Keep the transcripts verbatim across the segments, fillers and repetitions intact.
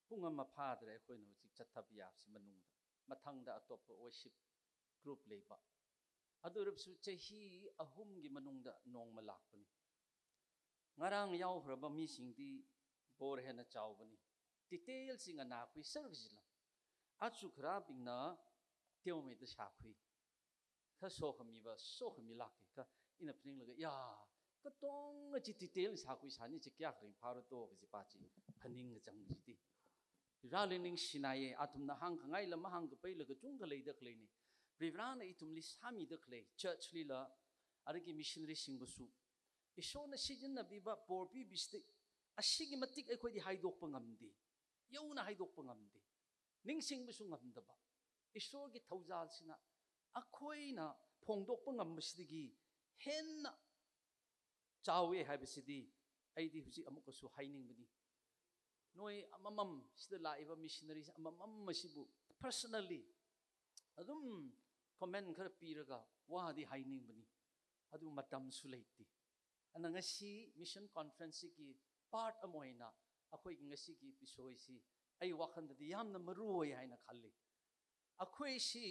ꯄꯨꯡ ꯑꯃ ꯐꯥꯗ꯭ꯔꯦ ꯑꯩꯈꯣꯏꯅ ꯍꯧꯖꯤꯛ ꯆꯠꯊꯕ ꯌꯥꯕꯁꯤ ꯃꯅꯨꯡꯗ꯫ ꯃꯊꯪꯗ ꯑꯇꯣꯞꯄ worship group ꯂꯩꯕ꯫ ꯑꯗꯨ ꯑꯣꯏꯔꯕꯁꯨ ꯆꯍꯤ ꯑꯍꯨꯝꯒꯤ ꯃꯅꯨꯡꯗ ꯅꯣꯡꯃ ꯂꯥꯛꯄꯅꯤ꯫ ꯉꯔꯥꯡ ꯌꯥꯎꯈ꯭ꯔꯕ ꯃꯤꯁꯤꯡꯗꯤ ꯕꯣꯔ ꯍꯦꯟꯅ ꯆꯥꯎꯕꯅꯤ꯫ Detailꯁꯤꯡ ꯑꯅꯥꯈꯨꯏ ꯁꯔꯨꯛꯁꯤꯂ ꯑꯆꯨ ꯈꯔ ꯄꯤꯡꯅ ꯇꯦꯝꯃꯩꯗ ꯁꯥꯈꯨꯏ꯫ ꯈꯔ ꯁꯣꯛꯈꯃꯤꯕ ꯁꯣꯛꯈꯃꯤ ꯂꯥꯛꯀꯦ꯫ ꯈꯔ ꯏꯅ ꯐꯅꯤꯡꯂꯒ, ꯌꯥ, ꯀꯇꯣꯡ ꯑꯁꯤ detail ꯁꯥꯈꯨꯏ ꯁꯥꯅꯤ ꯁꯤ ꯀꯌꯥ ꯈꯔ ꯐꯥꯔꯣ ꯇꯣꯛꯑꯒ ꯁꯤ ꯄꯥꯁꯤ ꯐꯅꯤꯡꯒ ꯆꯪꯕꯁꯤꯗꯤ꯫ ꯔꯥꯂꯤꯅꯤꯡ ꯁꯤꯅꯥꯏꯌꯦ꯫ ꯑꯗꯨꯝꯅ ꯍꯥꯡ ꯈꯉꯥꯏ ꯂꯝ ꯍꯥꯡꯒ ꯄꯩꯂꯒ ꯆꯨꯡꯒ ꯂꯩꯗ ꯈꯂꯩꯅꯤ꯫ ꯄ꯭ꯔꯤꯕ꯭ꯔꯥꯅ ꯏꯊꯨꯝꯂꯤ ꯁꯥꯃꯤꯗ ꯈꯂꯩ꯫ Churchꯂꯤꯂ ꯑꯗꯒꯤ missionaryꯁꯤꯡꯕꯨꯁꯨ ꯏꯁꯣꯔꯅ ꯁꯤꯖꯤꯟꯅꯕꯤꯕ ꯄꯣꯔ ꯄꯤꯕꯤꯁꯤꯗꯤ ꯑꯁꯤꯒꯤ ꯃꯇꯤꯛ ꯑꯩꯈꯣꯏꯗꯤ ꯍꯥꯏꯗꯣꯛꯄ ꯉꯝꯗꯦ꯫ ꯌꯧꯅ ꯍꯥꯏꯗꯣꯛꯄ ꯉꯝꯗꯦ꯫ ꯅꯤꯡꯁꯤꯡꯕꯁꯨ ꯉꯝꯗꯕ꯫ ꯏꯁꯣꯔꯒꯤ ꯊꯧꯖꯥꯜꯁꯤꯅ ꯑꯩꯈꯣꯏꯅ ꯐꯣꯡꯗꯣꯛꯄ ꯉꯝꯕꯁꯤꯗꯒꯤ ꯍꯦꯟꯅ ꯆꯥꯎꯋꯦ ꯍꯥꯏꯕꯁꯤꯗꯤ ꯑꯩꯗꯤ ꯍꯧꯖꯤꯛ ꯑꯃꯨꯛꯀꯁꯨ ꯍꯥꯏꯅꯤꯡꯕꯅꯤ꯫ ꯅꯣꯏ ꯑꯃꯃꯝ, ꯁꯤꯗ ꯂꯥꯛꯏꯕ missionaries ꯑꯃꯃꯝ ꯑꯁꯤꯕꯨ personally ꯑꯗꯨꯝ comment ꯈꯔ ꯄꯤꯔꯒ ꯋꯥꯗꯤ ꯍꯥꯏꯅꯤꯡꯕꯅꯤ꯫ ꯑꯗꯨ ꯃꯇꯝꯁꯨ ꯂꯩꯇꯦ꯫ ꯑꯗꯨꯅ ꯉꯁꯤ mission conferenceꯁꯤꯒꯤ part ꯑꯃ ꯑꯣꯏꯅ ꯑꯩꯈꯣꯏꯒꯤ ꯉꯁꯤꯒꯤ ꯕꯤꯁꯣꯏꯁꯤ ꯑꯩ ꯋꯥꯈꯜꯗꯗꯤ ꯌꯥꯝꯅ ꯃꯔꯨ ꯑꯣꯏ ꯍꯥꯏꯅ ꯈꯜꯂꯤ꯫ ꯑꯩꯈꯣꯏꯁꯤ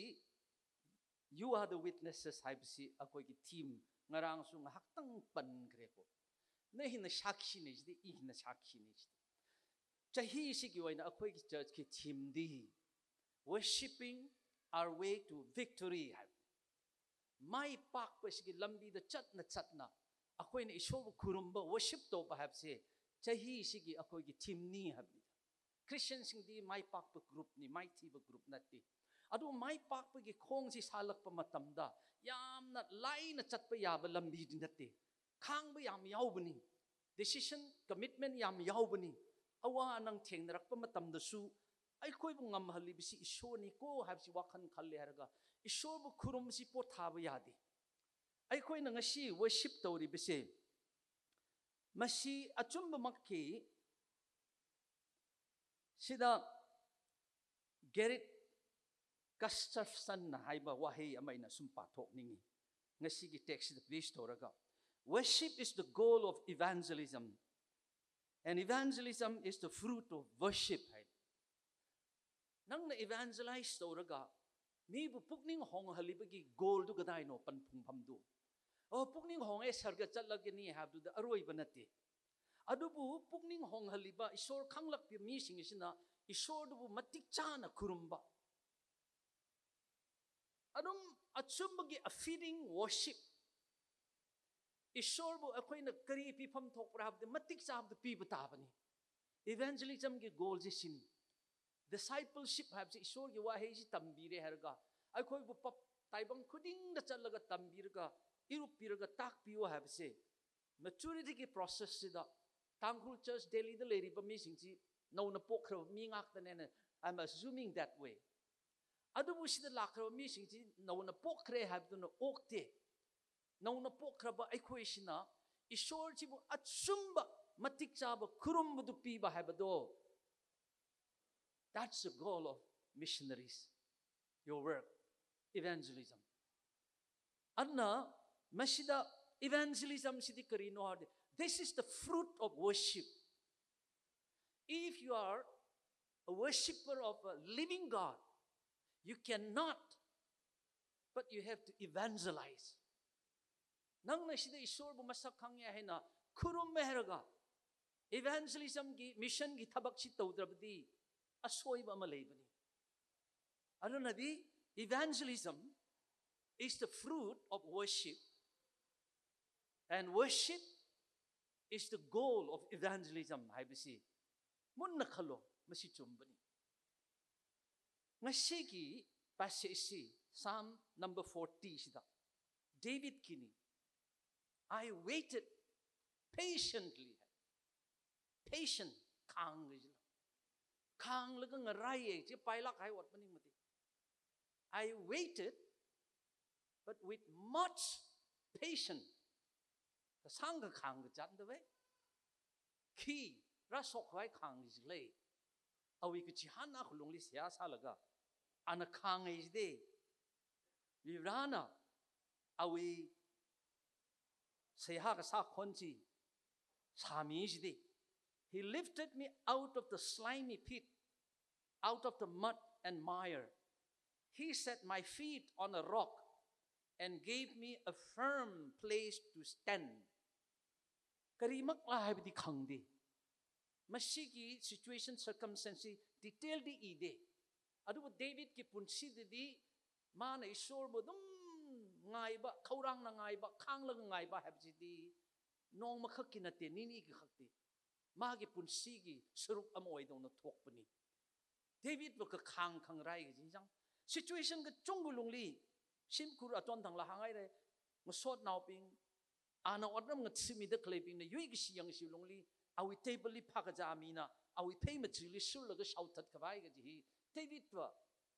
You are the witnesses ꯍꯥꯏꯕꯁꯤ ꯑꯩꯈꯣꯏꯒꯤ theme ꯉꯔꯥꯡꯁꯨ ꯉꯥꯏꯍꯥꯛꯇꯪ ꯄꯟꯈ꯭ꯔꯦꯀꯣ꯫ ꯅ ꯍꯦꯟꯅ ꯁꯥꯈꯤꯅꯤ ꯁꯤꯗꯤ, ꯏ ꯍꯦꯟꯅ ꯁꯥꯈꯤꯅꯤ ꯁꯤꯗꯤ꯫ ꯆꯍꯤꯁꯤꯒꯤ ꯑꯣꯏꯅ ꯑꯩꯈꯣꯏꯒꯤ churchꯀꯤ themeꯗꯤ Worshipping Our Way to Victory ꯍꯥꯏꯕꯅꯤ꯫ ꯃꯥꯏ ꯄꯥꯛꯄꯁꯤꯒꯤ ꯂꯝꯕꯤꯗ ꯆꯠꯅ ꯆꯠꯅ ꯑꯩꯈꯣꯏꯅ ꯏꯁꯣꯔꯕꯨ ꯈꯨꯔꯨꯝꯕ, worship ꯇꯧꯕ ꯍꯥꯏꯕꯁꯦ ꯆꯍꯤꯁꯤꯒꯤ ꯑꯩꯈꯣꯏꯒꯤ themeꯅꯤ ꯍꯥꯏꯕꯅꯤꯗ꯫ Christianꯁꯤꯡꯗꯤ ꯃꯥꯏ ꯄꯥꯛꯄ groupꯅꯤ, ꯃꯥꯏꯊꯤꯕ group ꯅꯠꯇꯦ꯫ ꯑꯗꯨ ꯃꯥꯏ ꯄꯥꯛꯄꯒꯤ ꯈꯣꯡꯁꯤ ꯁꯥꯜꯂꯛꯄ ꯃꯇꯝꯗ ꯌꯥꯝꯅ ꯂꯥꯏꯅ ꯆꯠꯄ ꯌꯥꯕ ꯂꯝꯕꯤꯗꯤ ꯅꯠꯇꯦ꯫ ꯈꯥꯡꯕ ꯌꯥꯝ ꯌꯥꯎꯕꯅꯤ꯫ Decision, commitment ꯌꯥꯝ ꯌꯥꯎꯕꯅꯤ꯫ ꯑꯋꯥ ꯑꯅꯪ ꯊꯦꯡꯅꯔꯛꯄ ꯃꯇꯝꯗꯁꯨ ꯑꯩꯈꯣꯏꯕꯨ ꯉꯝꯍꯜꯂꯤꯕꯁꯤ ꯏꯁꯣꯔꯅꯤꯀꯣ ꯍꯥꯏꯕꯁꯤ ꯋꯥꯈꯜ ꯈꯜꯂꯦ ꯍꯥꯏꯔꯒ ꯏꯁꯣꯔꯕꯨ ꯈꯨꯔꯨꯝꯕꯁꯤ ꯄꯣꯊꯥꯕ ꯌꯥꯗꯦ꯫ ꯑꯩꯈꯣꯏꯅ ꯉꯁꯤ worship ꯇꯧꯔꯤꯕꯁꯦ ꯃꯁꯤ ꯑꯆꯨꯝꯕꯃꯛꯀꯤ ꯁꯤꯗ Gerrit Gustafson ꯍꯥꯏꯕ ꯋꯥꯍꯩ ꯑꯃ ꯑꯩꯅ ꯁꯨꯝ ꯄꯥꯊꯣꯛꯅꯤꯡꯉꯤ꯫ ꯉꯁꯤꯒꯤ textꯁꯤꯗ base ꯇꯧꯔꯒ, "Worship is the goal of evangelism. And evangelism is the fruit of worship ꯍꯥꯏ꯫ ꯅꯪꯅ evangelize ꯇꯧꯔꯒ ꯃꯤꯕꯨ ꯄꯨꯛꯅꯤꯡ ꯍꯣꯡꯍꯜꯂꯤꯕꯒꯤ goalꯗꯨ ꯀꯗꯥꯏꯅꯣ, ꯄꯟꯐꯝꯗꯨ? ꯑꯣ, ꯄꯨꯛꯅꯤꯡ ꯍꯣꯡꯉꯦ, ꯁꯔꯒ ꯆꯠꯂꯒꯅꯤ ꯍꯥꯏꯕꯗꯨꯗ ꯑꯔꯣꯏꯕ ꯅꯠꯇꯦ꯫ ꯑꯗꯨꯕꯨ ꯄꯨꯛꯅꯤꯡ ꯍꯣꯡꯍꯜꯂꯤꯕ, ꯏꯁꯣꯔ ꯈꯪꯂꯛꯄ ꯃꯤꯁꯤꯡ ꯑꯁꯤꯅ ꯏꯁꯣꯔꯗꯨꯕꯨ ꯃꯇꯤꯛ ꯆꯥꯅ ꯈꯨꯔꯨꯝꯕ, ꯑꯗꯨꯝ ꯑꯆꯨꯝꯕꯒꯤ a feeding worship, ꯏꯁꯣꯔꯕꯨ ꯑꯩꯈꯣꯏꯅ ꯀꯔꯤ ꯄꯤꯐꯝ ꯊꯣꯛꯄ꯭ꯔꯥ ꯍꯥꯏꯕꯗꯤ ꯃꯇꯤꯛ ꯆꯥꯕꯗꯨ ꯄꯤꯕ ꯇꯥꯕꯅꯤ꯫ Evangelismꯒꯤ goalꯁꯦ ꯁꯤꯅꯤ꯫ Discipleship ꯍꯥꯏꯕꯁꯤ ꯏꯁꯣꯔꯒꯤ ꯋꯥꯍꯩꯁꯤ ꯇꯝꯕꯤꯔꯦ ꯍꯥꯏꯔꯒ ꯑꯩꯈꯣꯏꯕꯨ ꯄꯞ-, ꯇꯥꯏꯕꯪ ꯈꯨꯗꯤꯡꯗ ꯆꯠꯂꯒ ꯇꯝꯕꯤꯔꯒ, ꯏꯔꯨꯞꯄꯤꯔꯒ ꯇꯥꯛꯄꯤꯌꯨ ꯍꯥꯏꯕꯁꯦ maturityꯒꯤ processꯁꯤꯗ ꯇꯥꯡꯈꯨꯜ church Delhiꯗ ꯂꯩꯔꯤꯕ ꯃꯤꯁꯤꯡꯁꯤ ꯅꯧꯅ ꯄꯣꯛꯈ꯭ꯔꯕ ꯃꯤ ꯉꯥꯛꯇꯅꯦꯅ, I'm assuming that way꯫ ꯑꯗꯨꯕꯨ ꯁꯤꯗ ꯂꯥꯛꯈ꯭ꯔꯕ ꯃꯤꯁꯤꯡꯁꯤ ꯅꯧꯅ ꯄꯣꯛꯈ꯭ꯔꯦ ꯍꯥꯏꯕꯗꯨꯅ ꯑꯣꯛꯇꯦ꯫ ꯅꯧꯅ ꯄꯣꯛꯈ꯭ꯔꯕ ꯑꯩꯈꯣꯏꯁꯤꯅ ꯏꯁꯣꯔꯁꯤꯕꯨ ꯑꯆꯨꯝꯕ ꯃꯇꯤꯛ ꯆꯥꯕ ꯈꯨꯔꯨꯝꯕꯗꯨ ꯄꯤꯕ ꯍꯥꯏꯕꯗꯣ, that's the goal of missionaries, your work, evangelism. ꯑꯗꯨꯅ ꯃꯁꯤꯗ evangelismꯁꯤꯗꯤ ꯀꯔꯤꯅꯣ ꯍꯥꯏꯔꯗꯤ, this is the fruit of worship. If you are a worshipper of a living God, you cannot, but you have to evangelize. ꯅꯪꯅ ꯁꯤꯗ ꯏꯁꯣꯔꯕꯨ ꯃꯁꯛ ꯈꯪꯉꯦ ꯍꯥꯏꯅ ꯈꯨꯔꯨꯝꯃꯦ ꯍꯥꯏꯔꯒ evangelismꯒꯤ, missionꯒꯤ ꯊꯕꯛꯁꯤ ꯇꯧꯗ꯭ꯔꯕꯗꯤ ꯑꯁꯣꯏꯕ ꯑꯃ ꯂꯩꯕꯅꯤ꯫ ꯑꯗꯨꯅꯗꯤ evangelism is the fruit of worship, and worship is the goal of evangelism ꯍꯥꯏꯕꯁꯤ ꯃꯨꯟꯅ ꯈꯜꯂꯣ, ꯃꯁꯤ ꯆꯨꯝꯕꯅꯤ꯫ ꯉꯁꯤꯒꯤ passageꯁꯤ Psalm number fortyꯁꯤꯗ Davidꯀꯤꯅꯤ꯫ "I waited patiently" high. Patient, ꯈꯥꯡꯒꯁꯤꯅ꯫ ꯈꯥꯡꯂꯒ ꯉꯔꯥꯏꯌꯦ, ꯁꯤ ꯄꯥꯏꯂꯥꯛ ꯍꯥꯏ ꯋꯥꯠ ꯃꯅꯤꯡ ꯃꯇꯤ꯫ "I waited, but with much patience." ꯀꯁꯥꯡꯒ ꯈꯥꯡꯒ ꯆꯥꯟꯗꯕꯦ꯫ ꯈꯤ, ꯔꯥ ꯁꯣꯛ ꯍꯥꯏ ꯈꯥꯡꯒꯁꯤ ꯂꯩ꯫ ꯑꯋꯤ ꯀꯆꯤ ꯍꯥꯟꯅ ꯈꯨꯂꯣꯡꯂꯤ ꯁꯤꯌꯥ ꯁꯥꯂꯒ ꯑꯅ ꯈꯥꯡꯉꯩꯁꯤꯗꯤ꯫ ꯕꯤꯕ꯭ꯔꯥꯅ ꯑꯋꯤ ꯁꯩꯍꯥꯒ ꯁꯥ ꯈꯣꯟꯁꯤ ꯁꯥꯃꯤꯁꯤꯗꯤ꯫ He lifted me out of the slimy pit, out of the mud and mire. He set my feet on a rock and gave me a firm place to stand. ꯀꯔꯤꯃꯛꯂꯥ ꯍꯥꯏꯕꯗꯤ ꯈꯪꯗꯦ꯫ ꯃꯁꯤꯒꯤ situation circumstance ꯁꯤ detail ꯗꯤ ꯏꯗꯦ꯫ ꯑꯗꯨꯕꯨ ꯗꯦꯕꯤꯠꯀꯤ ꯄꯨꯟꯁꯤꯗꯗꯤ ꯃꯥꯅ ꯏꯁꯣꯔꯕꯨ ꯑꯗꯨꯝ ꯉꯥꯏꯕ, ꯈꯧꯔꯥꯡꯅ ꯉꯥꯏꯕ, ꯈꯥꯡꯂꯒ ꯉꯥꯏꯕ ꯍꯥꯏꯕꯁꯤꯗꯤ ꯅꯣꯡꯃꯈꯛꯀꯤ ꯅꯠꯇꯦ, ꯅꯤꯅꯤꯒꯤ ꯈꯛꯇꯤ꯫ ꯃꯥꯒꯤ ꯄꯨꯟꯁꯤꯒꯤ ꯁꯔꯨꯛ ꯑꯃ ꯑꯣꯏꯗꯧꯅ ꯊꯣꯛꯄꯅꯤ꯫ ꯗꯦꯕꯤꯠꯕꯨ ꯀꯈꯥꯡ ꯈꯪꯔꯥꯏꯒ ꯖꯤꯡꯖꯥꯡ situation ꯒ ꯆꯨꯡꯒ ꯂꯨꯡꯂꯤ, ꯁꯤꯝ ꯈꯨꯔ ꯑꯇꯣꯟ ꯊꯪꯂ ꯍꯥꯡꯉꯥꯏꯔꯦ, ꯉꯁꯣꯠ ꯅꯥꯎꯄꯤꯡ, ꯑꯥꯅ ꯑꯣꯠꯅꯝ ꯉꯠꯁꯤꯃꯤꯗ ꯈꯂꯩꯕꯤꯡꯅ ꯌꯨꯏꯒꯤ ꯁꯤ ꯌꯥꯡꯁꯤ ꯂꯣꯡꯂꯤ, ꯑꯋꯤ ꯇꯦꯕꯜꯂꯤ ꯐꯥꯒꯖꯥ ꯃꯤꯅ, ꯑꯋꯤ ꯐꯩ ꯃꯆꯤꯂꯤ ꯁꯨꯔꯂꯒ ꯁꯥꯎꯊꯠꯈꯕ ꯍꯥꯏꯒ ꯖꯤ ꯍꯤ, ꯗꯦꯕꯤꯠꯕꯨ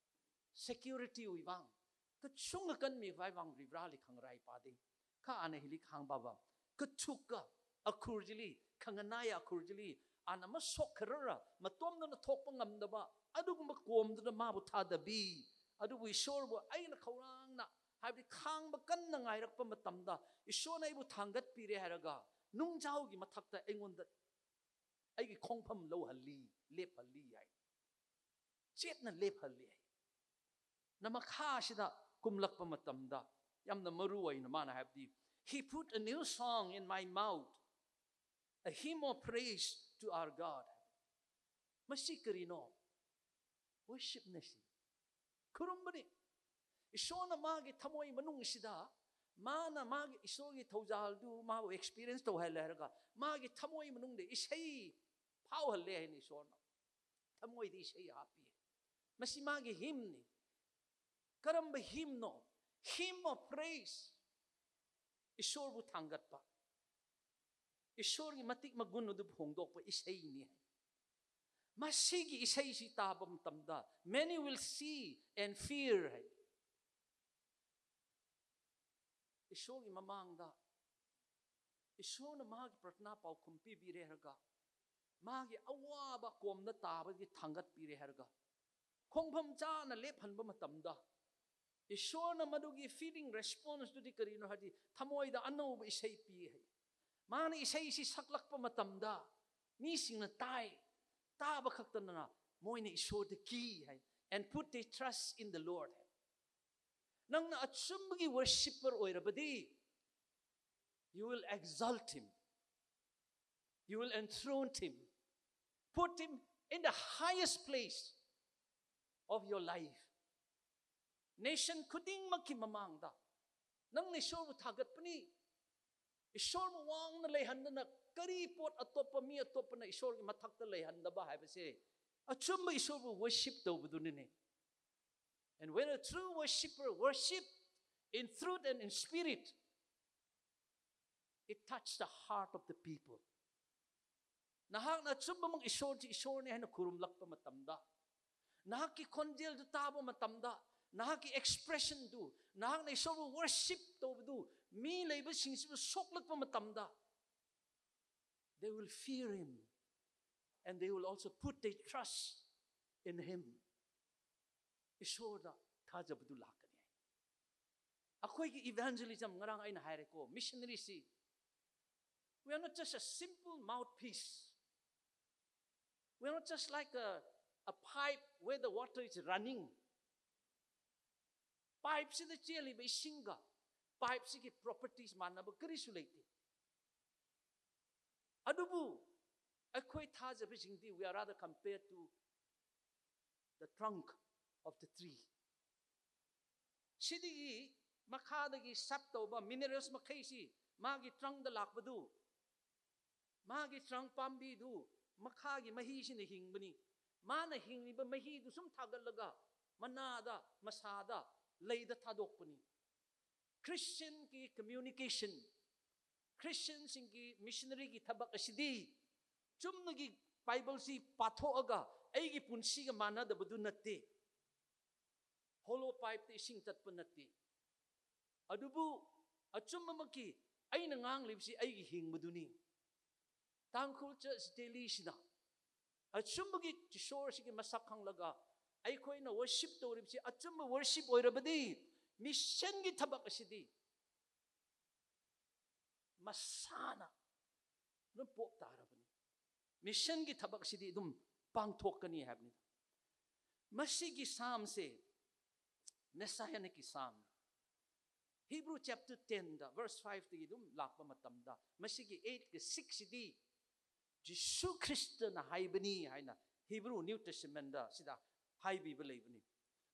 security ꯎꯏꯕꯥꯡ, ꯀꯆꯨꯡꯒ ꯀꯟꯃꯤ ꯚꯥꯏꯕꯥꯡ ꯔꯤꯕ꯭ꯔꯥꯂꯤ ꯈꯪꯔꯥꯏ ꯄꯥꯗꯦ꯫ ꯈꯥ ꯑꯥꯅ ꯍꯤꯂꯤ ꯈꯥꯡ ꯕꯥꯕꯥ, ꯀꯆꯨꯛꯀ ꯑꯈꯨꯔꯖꯤꯂꯤ, ꯈꯪꯉꯅꯥꯏ ꯑꯈꯨꯔꯖꯤꯂꯤ, ꯑꯥꯅ ꯃꯁꯣꯛ ꯈꯔꯔ ꯃꯇꯣꯝꯗꯅ ꯊꯣꯛꯄ ꯉꯝꯗꯕ ꯑꯗꯨꯒꯨꯝꯕ ꯀꯣꯝꯗꯨꯅ ꯃꯥꯕꯨ ꯊꯥꯗꯕꯤ꯫ ꯑꯗꯨꯕꯨ ꯏꯁꯣꯔꯕꯨ ꯑꯩꯅ ꯈꯧꯔꯥꯡꯅ, ꯍꯥꯏꯕꯗꯤ ꯈꯥꯡꯕ ꯀꯟꯅ ꯉꯥꯏꯔꯛꯄ ꯃꯇꯝꯗ ꯏꯁꯣꯔꯅ ꯑꯩꯕꯨ ꯊꯥꯡꯒꯠꯄꯤꯔꯦ ꯍꯥꯏꯔꯒ ꯅꯨꯡꯖꯥꯎꯒꯤ ꯃꯊꯛꯇ ꯑꯩꯉꯣꯟꯗ ꯑꯩꯒꯤ ꯈꯣꯡꯐꯝ ꯂꯧꯍꯜꯂꯤ, ꯂꯦꯞꯍꯜꯂꯤ ꯍꯥꯏ꯫ ꯆꯦꯠꯅ ꯂꯦꯞꯍꯜꯂꯤ ꯍꯥꯏ꯫ ꯅ ꯃꯈꯥꯁꯤꯗ ꯀꯨꯝꯂꯛꯄ ꯃꯇꯝꯗ ꯌꯥꯝꯅ ꯃꯔꯨ ꯑꯣꯏꯅ ꯃꯥꯅ ꯍꯥꯏꯕꯗꯤ, "He put a new song in my mouth, a hymn of praise to our God." ꯃꯁꯤ ꯀꯔꯤꯅꯣ? Worship ꯅ ꯁꯤ꯫ ꯈꯨꯔꯨꯝꯕꯅꯤ꯫ ꯏꯁꯣꯔꯅ ꯃꯥꯒꯤ ꯊꯃꯣꯏ ꯃꯅꯨꯡꯁꯤꯗ, ꯃꯥꯅ ꯃꯥꯒꯤ ꯏꯁꯣꯔꯒꯤ ꯊꯧꯖꯥꯜꯗꯨ ꯃꯥꯕꯨ experience ꯇꯧꯍꯜꯂꯦ ꯍꯥꯏꯔꯒ, ꯃꯥꯒꯤ ꯊꯃꯣꯏ ꯃꯅꯨꯡꯗ ꯏꯁꯩ ꯐꯥꯎꯍꯜꯂꯦ ꯍꯥꯏꯅ ꯏꯁꯣꯔꯅ ꯊꯃꯣꯏꯗ ꯏꯁꯩ ꯍꯥꯞꯄꯤ꯫ ꯃꯁꯤ ꯃꯥꯒꯤ hymn ꯅꯤ꯫ ꯀꯔꯝꯕ hymn no? Hymn of praise. ꯏꯁꯣꯔꯕꯨ ꯊꯥꯡꯒꯠꯄ, ꯏꯁꯣꯔꯒꯤ ꯃꯇꯤꯛ ꯃꯒꯨꯟ ꯑꯗꯨ ꯐꯣꯡꯗꯣꯛꯄ ꯏꯁꯩꯅꯤ ꯍꯥꯏ꯫ ꯃꯁꯤꯒꯤ ꯏꯁꯩꯁꯤ ꯇꯥꯕ ꯃꯇꯝꯗ, "Many will see and fear" ꯍꯥꯏ꯫ ꯏꯁꯣꯔꯒꯤ ꯃꯃꯥꯡꯗ ꯏꯁꯣꯔꯅ ꯃꯥꯒꯤ ꯄ꯭ꯔꯊꯅꯥ ꯄꯥꯎꯈꯨꯝ ꯄꯤꯕꯤꯔꯦ ꯍꯥꯏꯔꯒ, ꯃꯥꯒꯤ ꯑꯋꯥꯕ ꯀꯣꯝꯗ ꯇꯥꯕꯒꯤ ꯊꯥꯡꯒꯠꯄꯤꯔꯦ ꯍꯥꯏꯔꯒ, ꯈꯣꯡꯐꯝ ꯆꯥꯅ ꯂꯦꯞꯍꯟꯕ ꯃꯇꯝꯗ, ꯏꯁꯣꯔꯅ ꯃꯗꯨꯒꯤ feeling response ꯇꯨꯗꯤ ꯀꯔꯤꯅꯣ ꯍꯥꯏꯗꯤ, ꯊꯃꯣꯏꯗ ꯑꯅꯧꯕ ꯏꯁꯩ ꯄꯤ ꯍꯥꯏ꯫ ꯃꯥꯅ ꯏꯁꯩꯁꯤ ꯁꯛꯂꯛꯄ ꯃꯇꯝꯗ, ꯃꯤꯁꯤꯡꯅ ꯇꯥꯏ, ꯇꯥꯕ ꯈꯛꯇꯅ ꯃꯣꯏꯅ ꯏꯁꯣꯔꯗ ꯀꯤ ꯍꯥꯏ, and put their trust in the Lord ꯍꯥꯏ꯫ ꯅꯪꯅ ꯑꯆꯨꯝꯕꯒꯤ worshipper ꯑꯣꯏꯔꯕꯗꯤ, you will exalt him, you will enthrone him, put him in the highest place of your life. Nation ꯈꯨꯗꯤꯡꯃꯛꯀꯤ ꯃꯃꯥꯡꯗ ꯅꯪꯅ ꯏꯁꯣꯔꯕꯨ ꯊꯥꯒꯠꯄꯅꯤ꯫ ꯏꯁꯣꯔꯕꯨ ꯋꯥꯡꯅ ꯂꯩꯍꯟꯗꯅ ꯀꯔꯤ ꯄꯣꯠ ꯑꯇꯣꯞꯄ ꯃꯤ ꯑꯇꯣꯞꯄꯅ ꯏꯁꯣꯔꯒꯤ ꯃꯊꯛꯇ ꯂꯩꯍꯟꯗꯕ ꯍꯥꯏꯕꯁꯦ ꯑꯆꯨꯝꯕ ꯏꯁꯣꯔꯕꯨ worship ꯇꯧꯕꯗꯨꯅꯤꯅꯦ꯫ And when a true worshipper worship in truth and in spirit, it touch the heart of the people. ꯅꯍꯥꯛꯅ ꯑꯆꯨꯝꯕꯃꯛ ꯏꯁꯣꯔꯁꯤ ꯏꯁꯣꯔꯅꯤ ꯍꯥꯏꯅ ꯈꯨꯔꯨꯝꯂꯛꯄ ꯃꯇꯝꯗ, ꯅꯍꯥꯛꯀꯤ ꯈꯣꯟꯖꯦꯜꯗꯨ ꯇꯥꯕ ꯃꯇꯝꯗ, ꯅꯍꯥꯛꯀꯤ expressionꯗꯨ, ꯅꯍꯥꯛꯅ ꯏꯁꯣꯔꯕꯨ worship ꯇꯧꯕꯗꯨ ꯃꯤ ꯂꯩꯕꯁꯤꯡꯁꯤꯕꯨ ꯁꯣꯛꯂꯛꯄ ꯃꯇꯝꯗ, they will fear him and they will also put their trust in him. ꯏꯁꯣꯔꯗ ꯊꯥꯖꯕꯗꯨ ꯂꯥꯛꯀꯅꯤ꯫ ꯑꯩꯈꯣꯏꯒꯤ evangelism, ꯉꯔꯥꯡ ꯑꯩꯅ ꯍꯥꯏꯔꯦꯀꯣ, missionaryꯁꯤ, we are not just a simple mouthpiece. We are not just like a, a pipe where the water is running. Pipeꯁꯤꯗ ꯆꯦꯜꯂꯤꯕ ꯏꯁꯤꯡꯒ pipeꯁꯤꯒꯤ properties ꯃꯥꯟꯅꯕ ꯀꯔꯤꯁꯨ ꯂꯩꯇꯦ꯫ ꯑꯗꯨꯕꯨ ꯑꯩꯈꯣꯏ ꯊꯥꯖꯕꯁꯤꯡꯗꯤ, we are rather compared to the trunk of the tree. ꯁꯤꯗꯒꯤ ꯃꯈꯥꯗꯒꯤ suck ꯇꯧꯕ minerals ꯃꯈꯩꯁꯤ ꯃꯥꯒꯤ trunkꯗ ꯂꯥꯛꯄꯗꯨ, ꯃꯥꯒꯤ trunk ꯄꯥꯝꯕꯤꯗꯨ ꯃꯈꯥꯒꯤ ꯃꯍꯤꯁꯤꯅ ꯍꯤꯡꯕꯅꯤ꯫ ꯃꯥꯅ ꯍꯤꯡꯂꯤꯕ ꯃꯍꯤꯗꯨ ꯁꯨꯝ ꯊꯥꯒꯠꯂꯒ ꯃꯅꯥꯗ, ꯃꯁꯥꯗ, ꯂꯩꯗ ꯊꯥꯗꯣꯛꯄꯅꯤ꯫ Christianꯒꯤ communication, Christianꯁꯤꯡꯒꯤ missionaryꯒꯤ ꯊꯕꯛ ꯑꯁꯤꯗꯤ ꯆꯨꯝꯅꯒꯤ Bibleꯁꯤ ꯄꯥꯊꯣꯛꯑꯒ ꯑꯩꯒꯤ ꯄꯨꯟꯁꯤꯒ ꯃꯥꯟꯅꯗꯕꯗꯨ ꯅꯠꯇꯦ꯫ Hollow pipeꯇ ꯏꯁꯤꯡ ꯆꯠꯄ ꯅꯠꯇꯦ꯫ ꯑꯗꯨꯕꯨ ꯑꯆꯨꯝꯕꯃꯛꯀꯤ ꯑꯩꯅ ꯉꯥꯡꯂꯤꯕꯁꯤ ꯑꯩꯒꯤ ꯍꯤꯡꯕꯗꯨꯅꯤ꯫ ꯇꯥꯡꯈꯨꯜ Church Delhiꯁꯤꯅ ꯑꯆꯨꯝꯕꯒꯤ ꯏꯁꯣꯔꯁꯤꯒꯤ ꯃꯁꯛ ꯈꯪꯂꯒ ꯑꯩꯈꯣꯏꯅ worship ꯇꯧꯔꯤꯕꯁꯤ ꯑꯆꯨꯝꯕ worship ꯑꯣꯏꯔꯕꯗꯤ, missionꯒꯤ ꯊꯕꯛ ꯑꯁꯤꯗꯤ ꯃꯁꯥꯅ ꯑꯗꯨꯝ ꯄꯣꯛ ꯇꯥꯔꯕꯅꯤ꯫ ꯃꯤꯁꯟꯒꯤ ꯊꯕꯛꯁꯤꯗꯤ ꯑꯗꯨꯝ ꯄꯥꯡꯊꯣꯛꯀꯅꯤ ꯍꯥꯏꯕꯅꯤ꯫ ꯃꯁꯤꯒꯤ ꯁꯥꯝꯁꯦ ꯃꯦꯁꯥꯌꯥꯅꯤꯛꯀꯤ ꯁꯥꯝ, ꯍꯤꯕ꯭ꯔꯨ ꯆꯦꯞꯇꯔ ꯇꯦꯟꯗ ꯚꯔꯁ ꯐꯥꯏꯚꯇꯒꯤ ꯑꯗꯨꯝ ꯂꯥꯛꯄ ꯃꯇꯝꯗ ꯃꯁꯤꯒꯤ ꯑꯩꯠꯀꯤ ꯁꯤꯛꯁꯁꯤꯗꯤ ꯖꯤꯁꯨ ꯈ꯭ꯔꯤꯁꯇꯅ ꯍꯥꯏꯕꯅꯤ ꯍꯥꯏꯅ ꯍꯤꯕ꯭ꯔꯨ ꯅ꯭ꯌꯨ ꯇꯦꯁꯇꯃꯦꯟꯗ ꯁꯤꯗ ꯍꯥꯏꯕꯤꯕ ꯂꯩꯕꯅꯤ꯫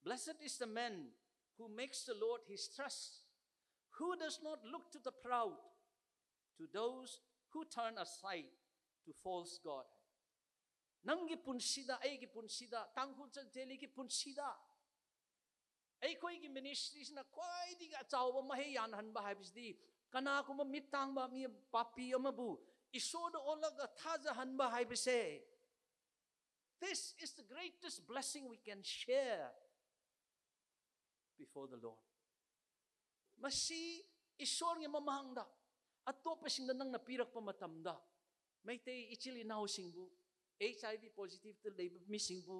Blessed is the man who makes the Lord his trust, who does not look to the proud, to those who turn aside to false god. ꯅꯪꯒꯤ ꯄꯨꯟꯁꯤꯗ, ꯑꯩꯒꯤ ꯄꯨꯟꯁꯤꯗ, ꯇꯥꯡꯈꯨꯜ ꯆꯥꯟꯗꯦꯂꯤꯒꯤ ꯄꯨꯟꯁꯤꯗ ꯑꯩꯈꯣꯏꯒꯤ ꯃꯤꯅꯤꯁꯇ꯭ꯔꯤꯁꯤꯅ ꯈ꯭ꯋꯥꯏꯗꯒꯤ ꯑꯆꯥꯎꯕ ꯃꯍꯩ ꯌꯥꯟꯍꯟꯕ ꯍꯥꯏꯕꯁꯤꯗꯤ ꯀꯅꯥꯒꯨꯝꯕ ꯃꯤꯠ ꯇꯥꯡꯕ ꯃꯤ ꯄꯥꯄꯤ ꯑꯃꯕꯨ ꯏꯁꯣꯔꯗ ꯑꯣꯜꯂꯒ ꯊꯥꯖꯍꯟꯕ ꯍꯥꯏꯕꯁꯦ, this is the greatest blessing we can share before the Lord. ꯃꯁꯤ ꯏꯁꯣꯔꯒꯤ ꯃꯃꯥꯡꯗ ꯑꯇꯣꯞꯄꯁꯤꯡꯗ ꯅꯪꯅ ꯄꯤꯔꯛꯄ ꯃꯇꯝꯗ, ꯃꯩꯇꯩ ꯏꯆꯤꯜ ꯏꯅꯥꯎꯁꯤꯡꯕꯨ, ꯑꯩꯆ ꯑꯥꯏ ꯚꯤ ꯄꯣꯖꯤꯇꯤꯚꯇ ꯂꯩꯕ ꯃꯤꯁꯤꯡꯕꯨ,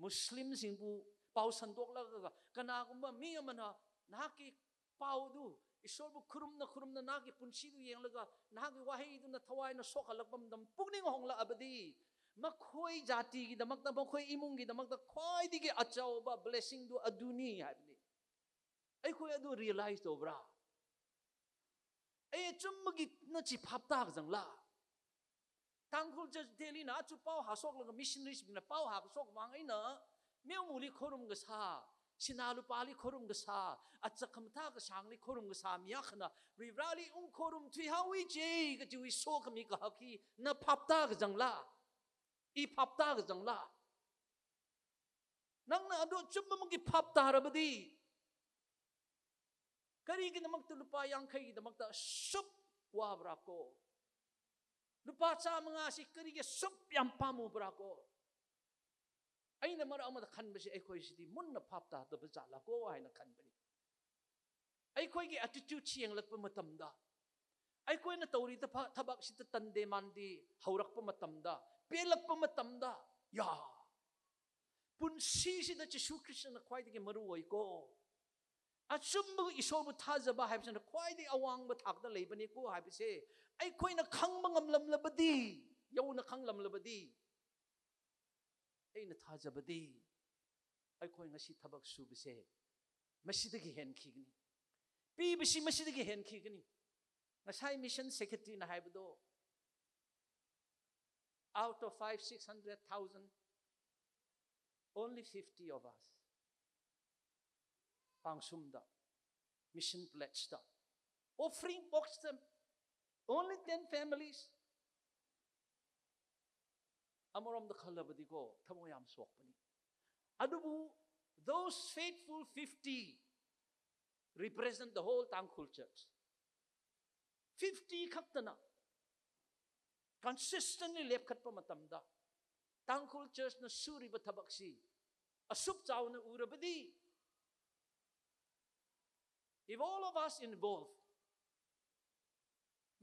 ꯃꯨꯁꯂꯤꯝꯁꯤꯡꯕꯨ ꯄꯥꯎ ꯁꯟꯗꯣꯛꯂꯒ, ꯀꯅꯥꯒꯨꯝꯕ ꯃꯤ ꯑꯃꯅ ꯅꯍꯥꯛꯀꯤ ꯄꯥꯎꯗꯨ ꯏꯁꯣꯔꯕꯨ ꯈꯨꯔꯨꯝꯅ ꯈꯨꯔꯨꯝꯅ ꯅꯍꯥꯛꯀꯤ ꯄꯨꯟꯁꯤꯗꯨ ꯌꯦꯡꯂꯒ ꯅꯍꯥꯛꯀꯤ ꯋꯥꯍꯩꯗꯨꯅ ꯊꯋꯥꯏꯅ ꯁꯣꯛꯍꯜꯂꯛꯄ ꯃꯇꯝ, ꯄꯨꯛꯅꯤꯡ ꯍꯣꯡꯂꯛꯑꯕꯗꯤ, ꯃꯈꯣꯏ ꯖꯥꯇꯤꯒꯤꯗꯃꯛꯇ, ꯃꯈꯣꯏ ꯏꯃꯨꯡꯒꯤꯗꯃꯛꯇ ꯈ꯭ꯋꯥꯏꯗꯒꯤ ꯑꯆꯧꯕ ꯕ꯭ꯂꯦꯁꯤꯡꯗꯨ ꯑꯗꯨꯅꯤ ꯍꯥꯏꯕꯅꯤ꯫ ꯑꯩꯈꯣꯏ ꯑꯗꯨ ꯔꯤꯌꯦꯂꯥꯏꯖ ꯇꯧꯕ꯭ꯔꯥ? ꯑꯩ ꯑꯆꯨꯝꯕꯒꯤ ꯅꯆꯤ ꯐꯥꯞ ꯇꯥꯒꯖꯪꯂꯥ? ꯇꯥꯡꯈꯨꯜ ꯆꯥꯟꯗꯦꯂꯤꯅ ꯑꯆꯨ ꯄꯥꯎ ꯍꯥꯁꯣꯛꯂꯒ ꯃꯤꯁꯅꯔꯤꯁꯤꯡꯅ ꯄꯥꯎ ꯍꯥꯁꯣꯛ ꯃꯥꯡ ꯑꯩꯅ ꯃꯦꯎꯃꯨꯂꯤ ꯈꯣꯔꯨꯝꯒ ꯁꯥ, ꯁꯤꯅꯥ ꯂꯨꯄꯥꯂꯤ ꯈꯣꯔꯨꯝꯒ ꯁꯥ, ꯑꯆꯛꯈ ꯃꯊꯥꯒ ꯁꯥꯡꯂꯤ ꯈꯣꯔꯨꯝꯒ ꯁꯥ ꯃꯤꯌꯥꯈꯅ ꯔꯤꯕ꯭ꯔꯥꯂꯤ ꯎꯪ ꯈꯣꯔꯨꯝ ꯊꯨꯏꯍꯥꯎꯏ ꯆꯦ ꯀꯆꯨꯏ ꯁꯣꯛꯀ ꯃꯤ ꯀꯍꯛꯈꯤ꯫ ꯅ ꯐꯥꯞ ꯇꯥꯒꯖꯪꯂꯥ? ꯏ ꯐꯥꯞ ꯇꯥꯒꯖꯪꯂꯥ? ꯅꯪꯅ ꯑꯗꯨ ꯑꯆꯨꯝꯕꯃꯛꯀꯤ ꯐꯥꯞ ꯇꯥꯔꯕꯗꯤ, ꯀꯔꯤꯒꯤꯗꯃꯛꯇ ꯂꯨꯄꯥ ꯌꯥꯡꯈꯩꯒꯤꯗꯃꯛꯇ ꯑꯁꯨꯛ ꯋꯥꯕ꯭ꯔꯥ ꯀꯣ? ꯂꯨꯄꯥ ꯆꯥꯃꯉꯥꯁꯤ ꯀꯔꯤꯒꯤ ꯑꯁꯨꯛ ꯌꯥꯝ ꯄꯥꯝꯃꯨꯕ꯭ꯔꯥ ꯀꯣ? ꯑꯩꯅ ꯃꯔꯛ ꯑꯃꯗ ꯈꯟꯕꯁꯤ, ꯑꯩꯈꯣꯏꯁꯤꯗꯤ ꯃꯨꯟꯅ ꯐꯥꯞ ꯇꯥꯗꯕ ꯖꯥꯠꯂꯥ ꯀꯣ ꯍꯥꯏꯅ ꯈꯟꯕꯅꯤ꯫ ꯑꯩꯈꯣꯏꯒꯤ ꯑꯦꯇꯤꯇ꯭ꯌꯨꯠꯁꯤ ꯌꯦꯡꯂꯛꯄ ꯃꯇꯝꯗ, ꯑꯩꯈꯣꯏꯅ ꯇꯧꯔꯤꯕ ꯊꯕꯛꯁꯤꯗ ꯇꯟꯗꯦ ꯃꯥꯟꯗꯦ ꯍꯧꯔꯛꯄ ꯃꯇꯝꯗ, ꯄꯦꯜꯂꯛꯄ ꯃꯇꯝꯗ, ꯌꯥ, ꯄꯨꯟꯁꯤꯁꯤꯗ ꯖꯤꯁꯨ ꯈ꯭ꯔꯤꯁꯇꯅ ꯈ꯭ꯋꯥꯏꯗꯒꯤ ꯃꯔꯨ ꯑꯣꯏꯀꯣ, ꯑꯆꯨꯝꯕ ꯏꯁꯣꯔꯕꯨ ꯊꯥꯖꯕ ꯍꯥꯏꯕꯁꯤꯅ ꯈ꯭ꯋꯥꯏꯗꯒꯤ ꯑꯋꯥꯡꯕ ꯊꯥꯛꯇ ꯂꯩꯕꯅꯤꯀꯣ ꯍꯥꯏꯕꯁꯦ ꯑꯩꯈꯣꯏꯅ ꯈꯪꯕ ꯉꯝꯂꯝꯂꯕꯗꯤ, ꯌꯧꯅ ꯈꯪꯂꯝꯂꯕꯗꯤ, ꯑꯩꯅ ꯊꯥꯖꯕꯗꯤ ꯑꯩꯈꯣꯏ ꯉꯁꯤ ꯊꯕꯛ ꯁꯨꯕꯁꯦ ꯃꯁꯤꯗꯒꯤ ꯍꯦꯟꯈꯤꯒꯅꯤ, ꯄꯤꯕꯁꯤ ꯃꯁꯤꯗꯒꯤ ꯍꯦꯟꯈꯤꯒꯅꯤ꯫ ꯉꯁꯥꯏ mission secretaryꯅ ꯍꯥꯏꯕꯗꯣ, out of five, six hundred thousand, only fifty of us, ꯄꯥꯡꯁꯨꯝꯗ, mission pledgeꯇ, offering boxꯇ, only ten families. ꯑꯃꯔꯣꯝꯗ ꯈꯜꯂꯕꯗꯤꯀꯣ, ꯊꯃꯣꯏ ꯌꯥꯝ ꯁꯣꯛꯄꯅꯤ꯫ ꯑꯗꯨꯕꯨ those faithful fifty represent the whole Tangkhul church. Fifty ꯈꯛꯇꯅ consistently ꯂꯦꯞꯈꯠꯄ ꯃꯇꯝꯗ, ꯇꯥꯡꯈꯨꯜ churchꯅ ꯁꯨꯔꯤꯕ ꯊꯕꯛꯁꯤ ꯑꯁꯨꯛ ꯆꯥꯎꯅ ꯎꯔꯕꯗꯤ, if all of us involve,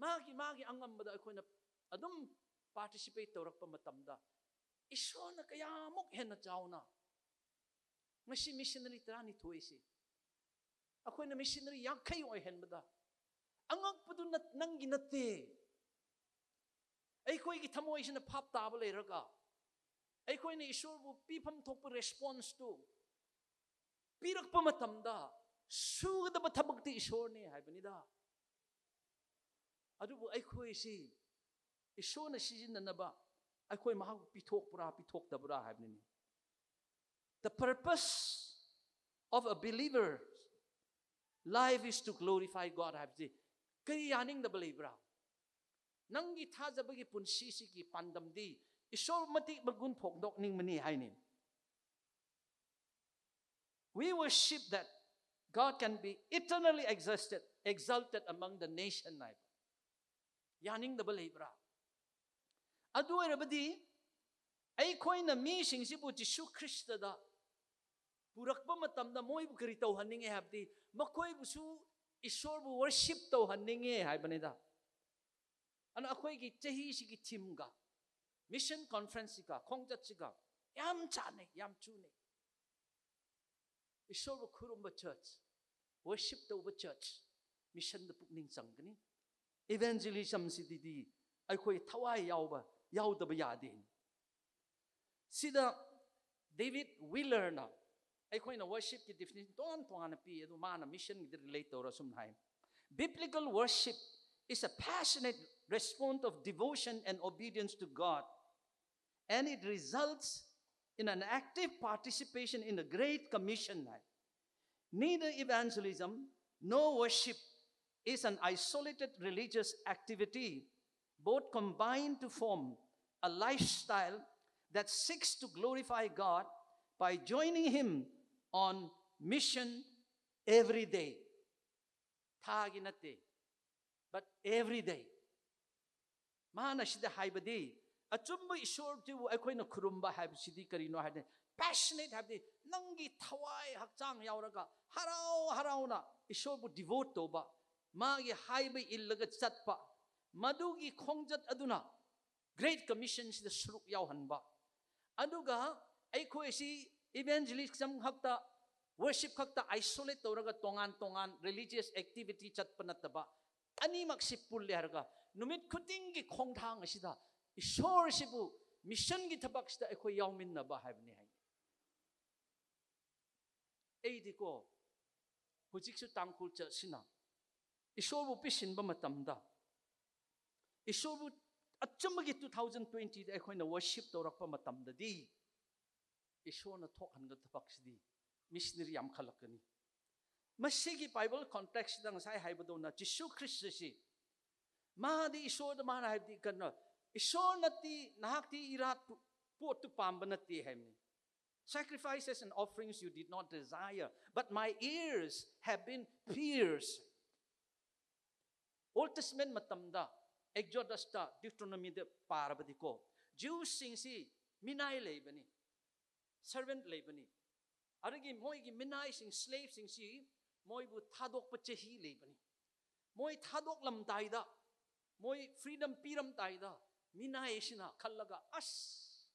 ꯃꯥꯒꯤ ꯃꯥꯒꯤ ꯑꯉꯝꯕꯗ ꯑꯩꯈꯣꯏꯅ ꯑꯗꯨꯝ participate ꯇꯧꯔꯛꯄ ꯃꯇꯝꯗ, ꯏꯁꯣꯔꯅ ꯀꯌꯥꯃꯨꯛ ꯍꯦꯟꯅ ꯆꯥꯎꯅ, ꯉꯁꯤ missionary ꯇꯔꯥꯅꯤꯊꯣꯏꯁꯤ ꯑꯩꯈꯣꯏꯅ missionary ꯌꯥꯡꯈꯩ ꯑꯣꯏꯍꯟꯕꯗ, ꯑꯉꯛꯄꯗꯨ ꯅꯠ-, ꯅꯪꯒꯤ ꯅꯠꯇꯦ꯫ ꯑꯩꯈꯣꯏꯒꯤ ꯊꯃꯣꯏꯁꯤꯅ ꯚꯥꯞ ꯇꯥꯕ ꯂꯩꯔꯒ, ꯑꯩꯈꯣꯏꯅ ꯏꯁꯣꯔꯕꯨ ꯄꯤꯐꯝ ꯊꯣꯛꯄ responseꯇꯨ ꯄꯤꯔꯛꯄ ꯃꯇꯝꯗ, ꯁꯨꯒꯗꯕ ꯊꯕꯛꯇꯤ ꯏꯁꯣꯔꯅꯤ ꯍꯥꯏꯕꯅꯤꯗ꯫ ꯑꯗꯨꯕꯨ ꯑꯩꯈꯣꯏꯁꯤ ꯏꯁꯣꯔꯅ ꯁꯤꯖꯤꯟꯅꯅꯕ ꯑꯩꯈꯣꯏ ꯃꯍꯥꯛꯄꯨ ꯄꯤꯊꯣꯛꯄ꯭ꯔꯥ, ꯄꯤꯊꯣꯛꯇꯕ꯭ꯔꯥ ꯍꯥꯏꯕꯅꯤꯅꯦ꯫ The purpose of a believer's life is to glorify God ꯍꯥꯏꯕꯁꯤ ꯀꯔꯤ ꯌꯥꯅꯤꯡꯗꯕ ꯂꯩꯕ꯭ꯔꯥ? ꯅꯪꯒꯤ ꯊꯥꯖꯕꯒꯤ ꯄꯨꯟꯁꯤꯁꯤꯒꯤ ꯄꯥꯟꯗꯝꯗꯤ ꯏꯁꯣꯔ ꯃꯇꯤꯛ ꯃꯒꯨꯟ ꯐꯣꯡꯗꯣꯛꯅꯤꯡꯕꯅꯤ ꯍꯥꯏꯅꯤ꯫ We worship that God can be eternally exalted, exalted among the nation ꯍꯥꯏꯕ ꯌꯥꯅꯤꯡꯗꯕ ꯂꯩꯕ꯭ꯔꯥ? ꯑꯗꯨ ꯑꯣꯏꯔꯕꯗꯤ ꯑꯩꯈꯣꯏꯅ ꯃꯤꯁꯤꯡꯁꯤꯕꯨ ꯖꯤꯁꯨ ꯈ꯭ꯔꯤꯁꯇꯗ ꯄꯨꯔꯛꯄ ꯃꯇꯝꯗ ꯃꯣꯏꯕꯨ ꯀꯔꯤ ꯇꯧꯍꯟꯅꯤꯡꯉꯦ ꯍꯥꯏꯕꯗꯤ, ꯃꯈꯣꯏꯕꯨꯁꯨ ꯏꯁꯣꯔꯕꯨ worship ꯇꯧꯍꯟꯅꯤꯡꯉꯦ ꯍꯥꯏꯕꯅꯤꯗ꯫ ꯑꯗꯨꯅ ꯑꯩꯈꯣꯏꯒꯤ ꯆꯍꯤꯁꯤꯒꯤ themeꯒ, mission conferenceꯁꯤꯒ, ꯈꯣꯡꯆꯠꯁꯤꯒ ꯌꯥꯝ ꯆꯥꯟꯅꯩ, ꯌꯥꯝ ꯆꯨꯅꯩ꯫ ꯏꯁꯣꯔꯕꯨ ꯈꯨꯔꯨꯝꯕ church, worship ꯇꯧꯕ church, missionꯗ ꯄꯨꯛꯅꯤꯡ ꯆꯪꯒꯅꯤ꯫ Evangelismꯁꯤꯗꯤ ꯑꯩꯈꯣꯏ ꯊꯋꯥꯏ ꯌꯥꯎꯕ, ꯌꯥꯎꯗꯕ ꯌꯥꯗꯦ꯫ ꯁꯤꯗ David Wheelerꯅ ꯑꯩꯈꯣꯏꯅ worshipꯀꯤ definition ꯇꯣꯉꯥꯟ ꯇꯣꯉꯥꯟꯅ ꯄꯤ, ꯑꯗꯨ ꯃꯥꯅ missionꯒꯤꯗ relate ꯇꯧꯔ ꯁꯨꯝ ꯍꯥꯏ: "Biblical worship is a passionate response of devotion and obedience to God, and it results in an active participation in the Great Commission." High. "Neither evangelism nor worship is an isolated religious activity. Both combine to form a lifestyle that seeks to glorify God by joining Him on mission every day." ꯊꯥꯒꯤ ꯅꯠꯇꯦ, but every day. ꯃꯥꯅ ꯁꯤꯗ ꯍꯥꯏꯕꯗꯤ, ꯑꯆꯨꯝꯕ ꯏꯁꯣꯔꯗꯨꯕꯨ ꯑꯩꯈꯣꯏꯅ ꯈꯨꯔꯨꯝꯕ ꯍꯥꯏꯕꯁꯤꯗꯤ ꯀꯔꯤꯅꯣ ꯍꯥꯏꯕꯗꯤ, passionate ꯍꯥꯏꯕꯗꯤ ꯅꯪꯒꯤ ꯊꯋꯥꯏ ꯍꯛꯆꯥꯡ ꯌꯥꯎꯔꯒ ꯍꯔꯥꯎ ꯍꯔꯥꯎꯅ ꯏꯁꯣꯔꯕꯨ devote ꯇꯧꯕ, ꯃꯥꯒꯤ ꯍꯥꯏꯕ ꯏꯜꯂꯒ ꯆꯠꯄ, ꯃꯗꯨꯒꯤ ꯈꯣꯡꯆꯠ ꯑꯗꯨꯅ Great Commissionꯁꯤꯗ ꯁꯔꯨꯛ ꯌꯥꯎꯍꯟꯕ꯫ ꯑꯗꯨꯒ ꯑꯩꯈꯣꯏꯁꯤ evangelism ꯈꯛꯇ, worship ꯈꯛꯇ isolate ꯇꯧꯔꯒ ꯇꯣꯉꯥꯟ ꯇꯣꯉꯥꯟ religious activity ꯆꯠꯄ ꯅꯠꯇꯕ, ꯑꯅꯤꯃꯛꯁꯤ ꯄꯨꯜꯂꯦ ꯍꯥꯏꯔꯒ ꯅꯨꯃꯤꯠ ꯈꯨꯗꯤꯡꯒꯤ ꯈꯣꯡꯊꯥꯡ ꯑꯁꯤꯗ ꯏꯁꯣꯔꯁꯤꯕꯨ missionꯒꯤ ꯊꯕꯛꯁꯤꯗ ꯑꯩꯈꯣꯏ ꯌꯥꯎꯃꯤꯟꯅꯕ ꯍꯥꯏꯕꯅꯤ ꯍꯥꯏ꯫ ꯑꯩꯗꯤꯀꯣ, ꯍꯧꯖꯤꯛꯁꯨ ꯇꯥꯡꯈꯨꯜ churchꯁꯤꯅ ꯏꯁꯣꯔꯕꯨ ꯄꯤꯁꯤꯟꯕ ꯃꯇꯝꯗ, ꯏꯁꯣꯔꯕꯨ ꯑꯆꯨꯝꯕꯒꯤ two thousand twentyꯗ ꯑꯩꯈꯣꯏꯅ worship ꯇꯧꯔꯛꯄ ꯃꯇꯝꯗꯗꯤ, ꯏꯁꯣꯔꯅ ꯊꯣꯛꯍꯟꯒꯗꯕ ꯊꯕꯛꯁꯤꯗꯤ missionary ꯌꯥꯝꯈꯠꯂꯛꯀꯅꯤ꯫ ꯃꯁꯤꯒꯤ Bible contextꯁꯤꯗ ꯉꯁꯥꯏ ꯍꯥꯏꯕꯗꯧꯅ ꯖꯤꯁꯨ ꯈ꯭ꯔꯤꯁꯇꯁꯤ, ꯃꯥꯗꯤ ꯏꯁꯣꯔꯗ, ꯃꯥꯅ ꯍꯥꯏꯕꯗꯤ ꯀꯩꯅꯣ, "ꯏꯁꯣꯔꯅꯗꯤ ꯅꯍꯥꯛꯇꯤ ꯏꯔꯥꯠꯄꯨ, ꯄꯣꯠꯇꯨ ꯄꯥꯝꯕ ꯅꯠꯇꯦ" ꯍꯥꯏꯕꯅꯤ꯫ "Sacrifices and offerings you did not desire, but my ears have been pierced." Old Testament ꯃꯇꯝꯗ Exodusꯇ, Deuteronomyꯗ ꯄꯥꯔꯕꯗꯤꯀꯣ, Jewꯁꯁꯤꯡꯁꯤ ꯃꯤꯅꯥꯏ ꯂꯩꯕꯅꯤ, servant ꯂꯩꯕꯅꯤ꯫ ꯑꯗꯒꯤ ꯃꯣꯏꯒꯤ ꯃꯤꯅꯥꯏꯁꯤꯡ, slaveꯁꯤꯡꯁꯤ ꯃꯣꯏꯕꯨ ꯊꯥꯗꯣꯛꯄ ꯆꯍꯤ ꯂꯩꯕꯅꯤ꯫ ꯃꯣꯏ ꯊꯥꯗꯣꯛꯂꯝꯗꯥꯏꯗ, ꯃꯣꯏ freedom ꯄꯤꯔꯝꯗꯥꯏꯗ, ꯃꯤꯅꯥꯏꯁꯤꯅ ꯈꯜꯂꯒ, "ꯑꯁ,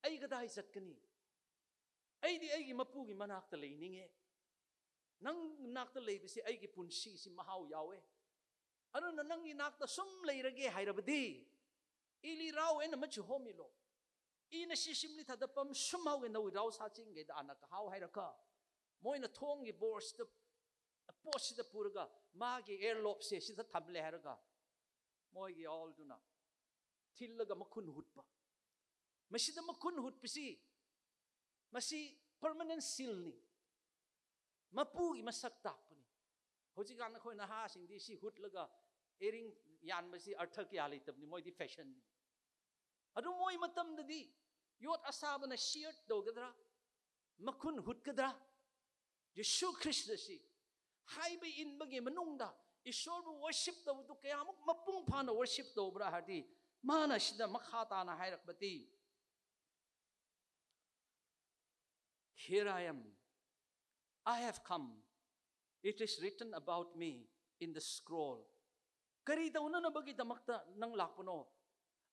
ꯑꯩ ꯀꯗꯥꯏ ꯆꯠꯀꯅꯤ? ꯑꯩꯗꯤ ꯑꯩꯒꯤ ꯃꯄꯨꯒꯤ ꯃꯅꯥꯛꯇ ꯂꯩꯅꯤꯡꯉꯦ꯫ ꯅꯪ ꯅꯥꯛꯇ ꯂꯩꯕꯁꯤ ꯑꯩꯒꯤ ꯄꯨꯟꯁꯤꯁꯤ ꯃꯍꯥꯎ ꯌꯥꯎꯋꯦ꯫ ꯑꯗꯨꯅ ꯅꯪꯒꯤ ꯅꯥꯛꯇ ꯁꯨꯝ ꯂꯩꯔꯒꯦ ꯍꯥꯏꯔꯕꯗꯤ, "ꯑꯩꯂꯤ ꯔꯥꯎ ꯑꯩꯅ ꯃꯆꯨ ꯍꯣꯝꯃꯤꯂꯣ, ꯏꯅ ꯁꯤ ꯁꯤꯝꯂꯤ ꯊꯥꯗ ꯄꯝ ꯁꯨꯝ ꯍꯥꯎꯒꯦ ꯅꯧ ꯔꯥꯎ ꯁꯥ ꯆꯤꯡꯒꯦꯗ ꯑꯅ ꯀꯍꯥꯎ ꯍꯥꯏꯔꯒ ꯃꯣꯏꯅ ꯊꯣꯡꯒꯤ ꯕꯣꯔꯁꯇ ꯄꯣꯠꯁꯤꯗ ꯄꯨꯔꯒ ꯃꯥꯒꯤ ꯑꯦꯌꯔꯂꯣꯞꯁꯦ ꯁꯤꯗ ꯊꯝꯂꯦ" ꯍꯥꯏꯔꯒ ꯃꯣꯏꯒꯤ ꯑꯣꯜꯗꯨꯅ ꯊꯤꯜꯂꯒ ꯃꯈꯨꯟ ꯍꯨꯠꯄ꯫ ꯃꯁꯤꯗ ꯃꯈꯨꯟ ꯍꯨꯠꯄꯁꯤ ꯃꯁꯤ ꯄꯔꯃꯅꯦꯟ ꯁꯤꯜꯅꯤ꯫ ꯃꯄꯨꯒꯤ ꯃꯁꯛ ꯇꯥꯛꯄꯅꯤ꯫ ꯍꯧꯖꯤꯛꯀꯥꯟ ꯑꯩꯈꯣꯏ ꯅꯍꯥꯁꯤꯡꯗꯤ ꯁꯤ ꯍꯨꯠꯂꯒ ꯏꯌꯥꯔꯤꯡ ꯌꯥꯟꯕꯁꯤ ꯑꯔꯊ ꯀꯌꯥ ꯂꯩꯇꯕꯅꯤ, ꯃꯣꯏꯗꯤ ꯐꯦꯁꯟꯅꯤ꯫ ꯑꯗꯨ ꯃꯣꯏ ꯃꯇꯝꯗꯗꯤ ꯌꯣꯠ ꯑꯁꯥꯕꯅ ꯁꯤꯌꯔ ꯇꯧꯒꯗ꯭ꯔꯥ, ꯃꯈꯨꯟ ꯍꯨꯠꯀꯗ꯭ꯔꯥ? ꯌꯤꯁꯨ ꯈ꯭ꯔꯤꯁꯇꯁꯤ ꯍꯥꯏꯕ ꯏꯟꯕꯒꯤ ꯃꯅꯨꯡꯗ ꯏꯁꯣꯔꯕꯨ ꯋꯔꯁꯤꯞ ꯇꯧꯕꯗꯨ ꯀꯌꯥꯃꯨꯛ ꯃꯄꯨꯡ ꯐꯥꯅ ꯋꯔꯁꯤꯞ ꯇꯧꯕ꯭ꯔꯥ ꯍꯥꯏꯔꯗꯤ, ꯃꯥꯅ ꯁꯤꯗ ꯃꯈꯥ ꯇꯥꯅ ꯍꯥꯏꯔꯛꯄꯗꯤ, "Here I am. I have come. It is written about me in the scroll." ꯀꯔꯤ ꯇꯧꯅꯅꯕꯒꯤꯗꯃꯛꯇ ꯅꯪ ꯂꯥꯛꯄꯅꯣ?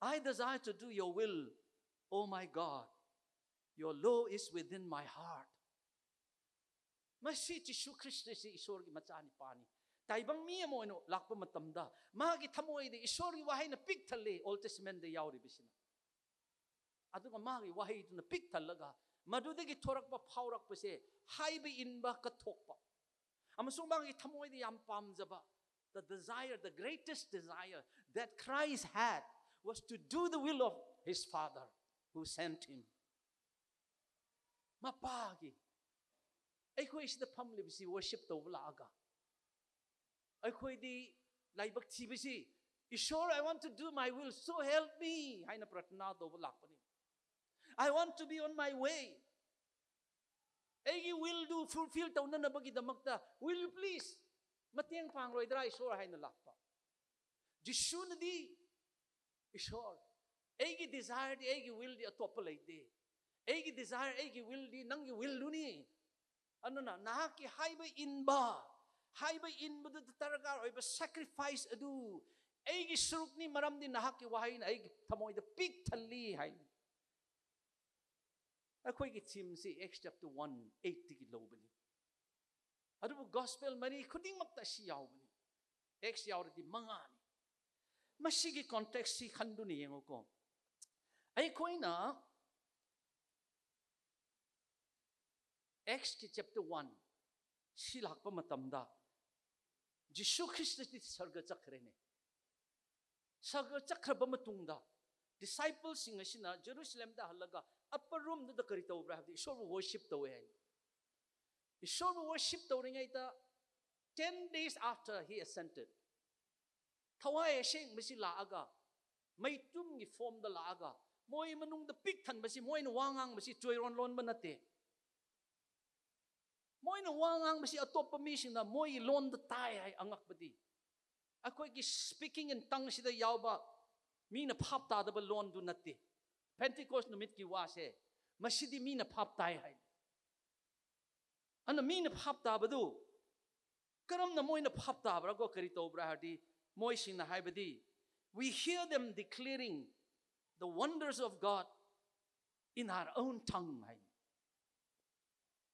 "I desire to do your will, oh my God. Your law is within my heart." ꯃꯁꯤ ꯖꯤꯁꯨ ꯈ꯭ꯔꯤꯁꯇꯁꯤ ꯏꯁꯣꯔꯒꯤ ꯃꯆꯥꯅꯤꯄꯥꯅꯤ꯫ ꯇꯥꯏꯕꯪ ꯃꯤ ꯑꯃ ꯑꯣꯏꯅ ꯂꯥꯛꯄ ꯃꯇꯝꯗ ꯃꯥꯒꯤ ꯊꯃꯣꯏꯗ ꯏꯁꯣꯔꯒꯤ ꯋꯥꯍꯩꯅ ꯄꯤꯛ ꯊꯜꯂꯤ, ꯑꯣꯜ ꯇꯦꯁꯃꯦꯟꯗ ꯌꯥꯎꯔꯤꯕꯁꯤꯅ꯫ ꯑꯗꯨꯒ ꯃꯥꯒꯤ ꯋꯥꯍꯩꯗꯨꯅ ꯄꯤꯛ ꯊꯜꯂꯒ ꯃꯗꯨꯗꯒꯤ ꯊꯣꯔꯛꯄ, ꯐꯥꯎꯔꯛꯄꯁꯦ ꯍꯥꯏꯕ ꯏꯟꯕ ꯀꯠꯊꯣꯛꯄ꯫ ꯑꯃꯁꯨꯡ ꯃꯥꯒꯤ ꯊꯃꯣꯏꯗ ꯌꯥꯝ ꯄꯥꯝꯖꯕ, the desire, the greatest desire that Christ had was to do the will of his Father who sent him. ꯃꯄꯥꯒꯤ, ꯑꯩꯈꯣꯏ ꯁꯤꯗ ꯐꯝꯂꯤꯕꯁꯤ ꯋꯔꯁꯤꯞ ꯇꯧꯕ ꯂꯥꯛꯑꯒ, ꯑꯩꯈꯣꯏꯗꯤ ꯂꯥꯏꯕꯛ ꯊꯤꯕꯁꯤ, "ꯏꯁꯣꯔ, I want to do my will, so help me" ꯍꯥꯏꯅ ꯄ꯭ꯔꯊꯅꯥ ꯇꯧꯕ ꯂꯥꯛꯄꯅꯤ꯫ "I want to be on my way. ꯑꯩꯒꯤ ꯋꯤꯜꯗꯨ ꯐꯨꯜꯐꯤꯜ ꯇꯧꯅꯅꯕꯒꯤꯗꯃꯛꯇ, will you please, ꯃꯇꯦꯡ ꯄꯥꯡꯂꯣꯏꯗ꯭ꯔꯥ ꯏꯁꯣꯔ?" ꯍꯥꯏꯅ ꯂꯥꯛꯄ꯫ ꯖꯤꯁꯨꯅꯗꯤ, "ꯏꯁꯣꯔ, ꯑꯩꯒꯤ ꯗꯤꯖꯥꯌꯔꯗꯤ, ꯑꯩꯒꯤ ꯋꯤꯜꯗꯤ ꯑꯇꯣꯞꯄ ꯂꯩꯇꯦ꯫ ꯑꯩꯒꯤ ꯗꯤꯖꯥꯌꯔ, ꯑꯩꯒꯤ ꯋꯤꯜꯗꯤ ꯅꯪꯒꯤ ꯋꯤꯜꯗꯨꯅꯤ꯫ ꯑꯗꯨꯅ ꯅꯍꯥꯛꯀꯤ ꯍꯥꯏꯕ ꯏꯟꯕ, ꯍꯥꯏꯕ ꯏꯟꯕꯗꯨꯗ ꯗꯔꯀꯥꯔ ꯑꯣꯏꯕ ꯁꯦꯀ꯭ꯔꯤꯐꯥꯏꯁ ꯑꯗꯨ ꯑꯩꯒꯤ ꯁꯔꯨꯛꯅꯤ, ꯃꯔꯝꯗꯤ ꯅꯍꯥꯛꯀꯤ ꯋꯥꯍꯩꯅ ꯑꯩꯒꯤ ꯊꯃꯣꯏꯗ ꯄꯤꯛ ꯊꯜꯂꯤ" ꯍꯥꯏ꯫ ꯑꯩꯈꯣꯏꯒꯤ ꯊꯤꯝꯁꯤ ꯑꯦꯛꯁ ꯆꯦꯞꯇꯔ ꯋꯥꯟ ꯑꯩꯠꯇꯒꯤ ꯂꯧꯕꯅꯤ꯫ ꯑꯗꯨꯕꯨ ꯒꯣꯁꯄꯦꯜ ꯃꯔꯤ ꯈꯨꯗꯤꯡꯃꯛꯇ ꯑꯁꯤ ꯌꯥꯎꯕꯅꯤ꯫ ꯑꯦꯛꯁ ꯌꯥꯎꯔꯗꯤ ꯃꯉꯥꯅꯤ꯫ ꯃꯁꯤꯒꯤ context ꯁꯤ ꯈꯟꯗꯨꯅ ꯌꯦꯡꯉꯨꯀꯣ꯫ ꯑꯩꯈꯣꯏꯅ Acts ꯀꯤ chapter one ꯁꯤ ꯂꯥꯛꯄ ꯃꯇꯝꯗ ꯖꯤꯁꯨ ꯈ꯭ꯔꯤꯁꯇꯗꯤ ꯁꯔꯒ ꯆꯠꯈ꯭ꯔꯦꯅꯦ꯫ ꯁꯔꯒ ꯆꯠꯈ꯭ꯔꯕ ꯃꯇꯨꯡꯗ disciple ꯁꯤꯡ ꯑꯁꯤꯅ ꯖꯦꯔꯨꯁꯂꯦꯝꯗ ꯍꯜꯂꯒ upper room ꯗꯨꯗ ꯀꯔꯤ ꯇꯧꯕ꯭ꯔꯥ ꯍꯥꯏꯕꯗꯤ ꯏꯁꯣꯔꯕꯨ worship ꯇꯧꯋꯦ ꯍꯥꯏꯅ꯫ ꯏꯁꯣꯔꯕꯨ worship ꯇꯧꯔꯤꯉꯩꯗ ten days after he ascended, ꯊꯋꯥꯏ ꯑꯁꯦꯡꯕꯁꯤ ꯂꯥꯛꯑꯒ, ꯃꯩꯇꯨꯝꯒꯤ form ꯗ ꯂꯥꯛꯑꯒ, ꯃꯣꯏ ꯃꯅꯨꯡꯗ ꯄꯤꯛ ꯊꯟꯕꯁꯤ, ꯃꯣꯏꯅ ꯋꯥ ꯉꯥꯡꯕꯁꯤ ꯆꯣꯏꯔꯣꯟ ꯂꯣꯟꯕ ꯅꯠꯇꯦ꯫ ꯃꯣꯏꯅ ꯋꯥ ꯉꯥꯡꯕꯁꯤ ꯑꯇꯣꯞꯄ ꯃꯤꯁꯤꯡꯅ ꯃꯣꯏꯒꯤ ꯂꯣꯟꯗ ꯇꯥꯏ ꯍꯥꯏ꯫ ꯑꯉꯛꯄꯗꯤ, ꯑꯩꯈꯣꯏꯒꯤ speaking in tongue ꯁꯤꯗ ꯌꯥꯎꯕ ꯃꯤꯅ ꯚꯥꯞ ꯇꯥꯗꯕ ꯂꯣꯟꯗꯨ ꯅꯠꯇꯦ꯫ Pentecost ꯅꯨꯃꯤꯠꯀꯤ ꯋꯥꯁꯦ, ꯃꯁꯤꯗꯤ ꯃꯤꯅ ꯚꯥꯞ ꯇꯥꯏ ꯍꯥꯏ꯫ ꯑꯗꯨꯅ ꯃꯤꯅ ꯚꯥꯞ ꯇꯥꯕꯗꯨ ꯀꯔꯝꯅ ꯃꯣꯏꯅ ꯚꯥꯞ ꯇꯥꯕ꯭ꯔꯥ ꯀꯣ, ꯀꯔꯤ ꯇꯧꯕ꯭ꯔꯥ ꯍꯥꯏꯔꯗꯤ, ꯃꯣꯏꯁꯤꯡꯅ ꯍꯥꯏꯕꯗꯤ, "We hear them declaring the wonders of God in our own tongue" ꯍꯥꯏ꯫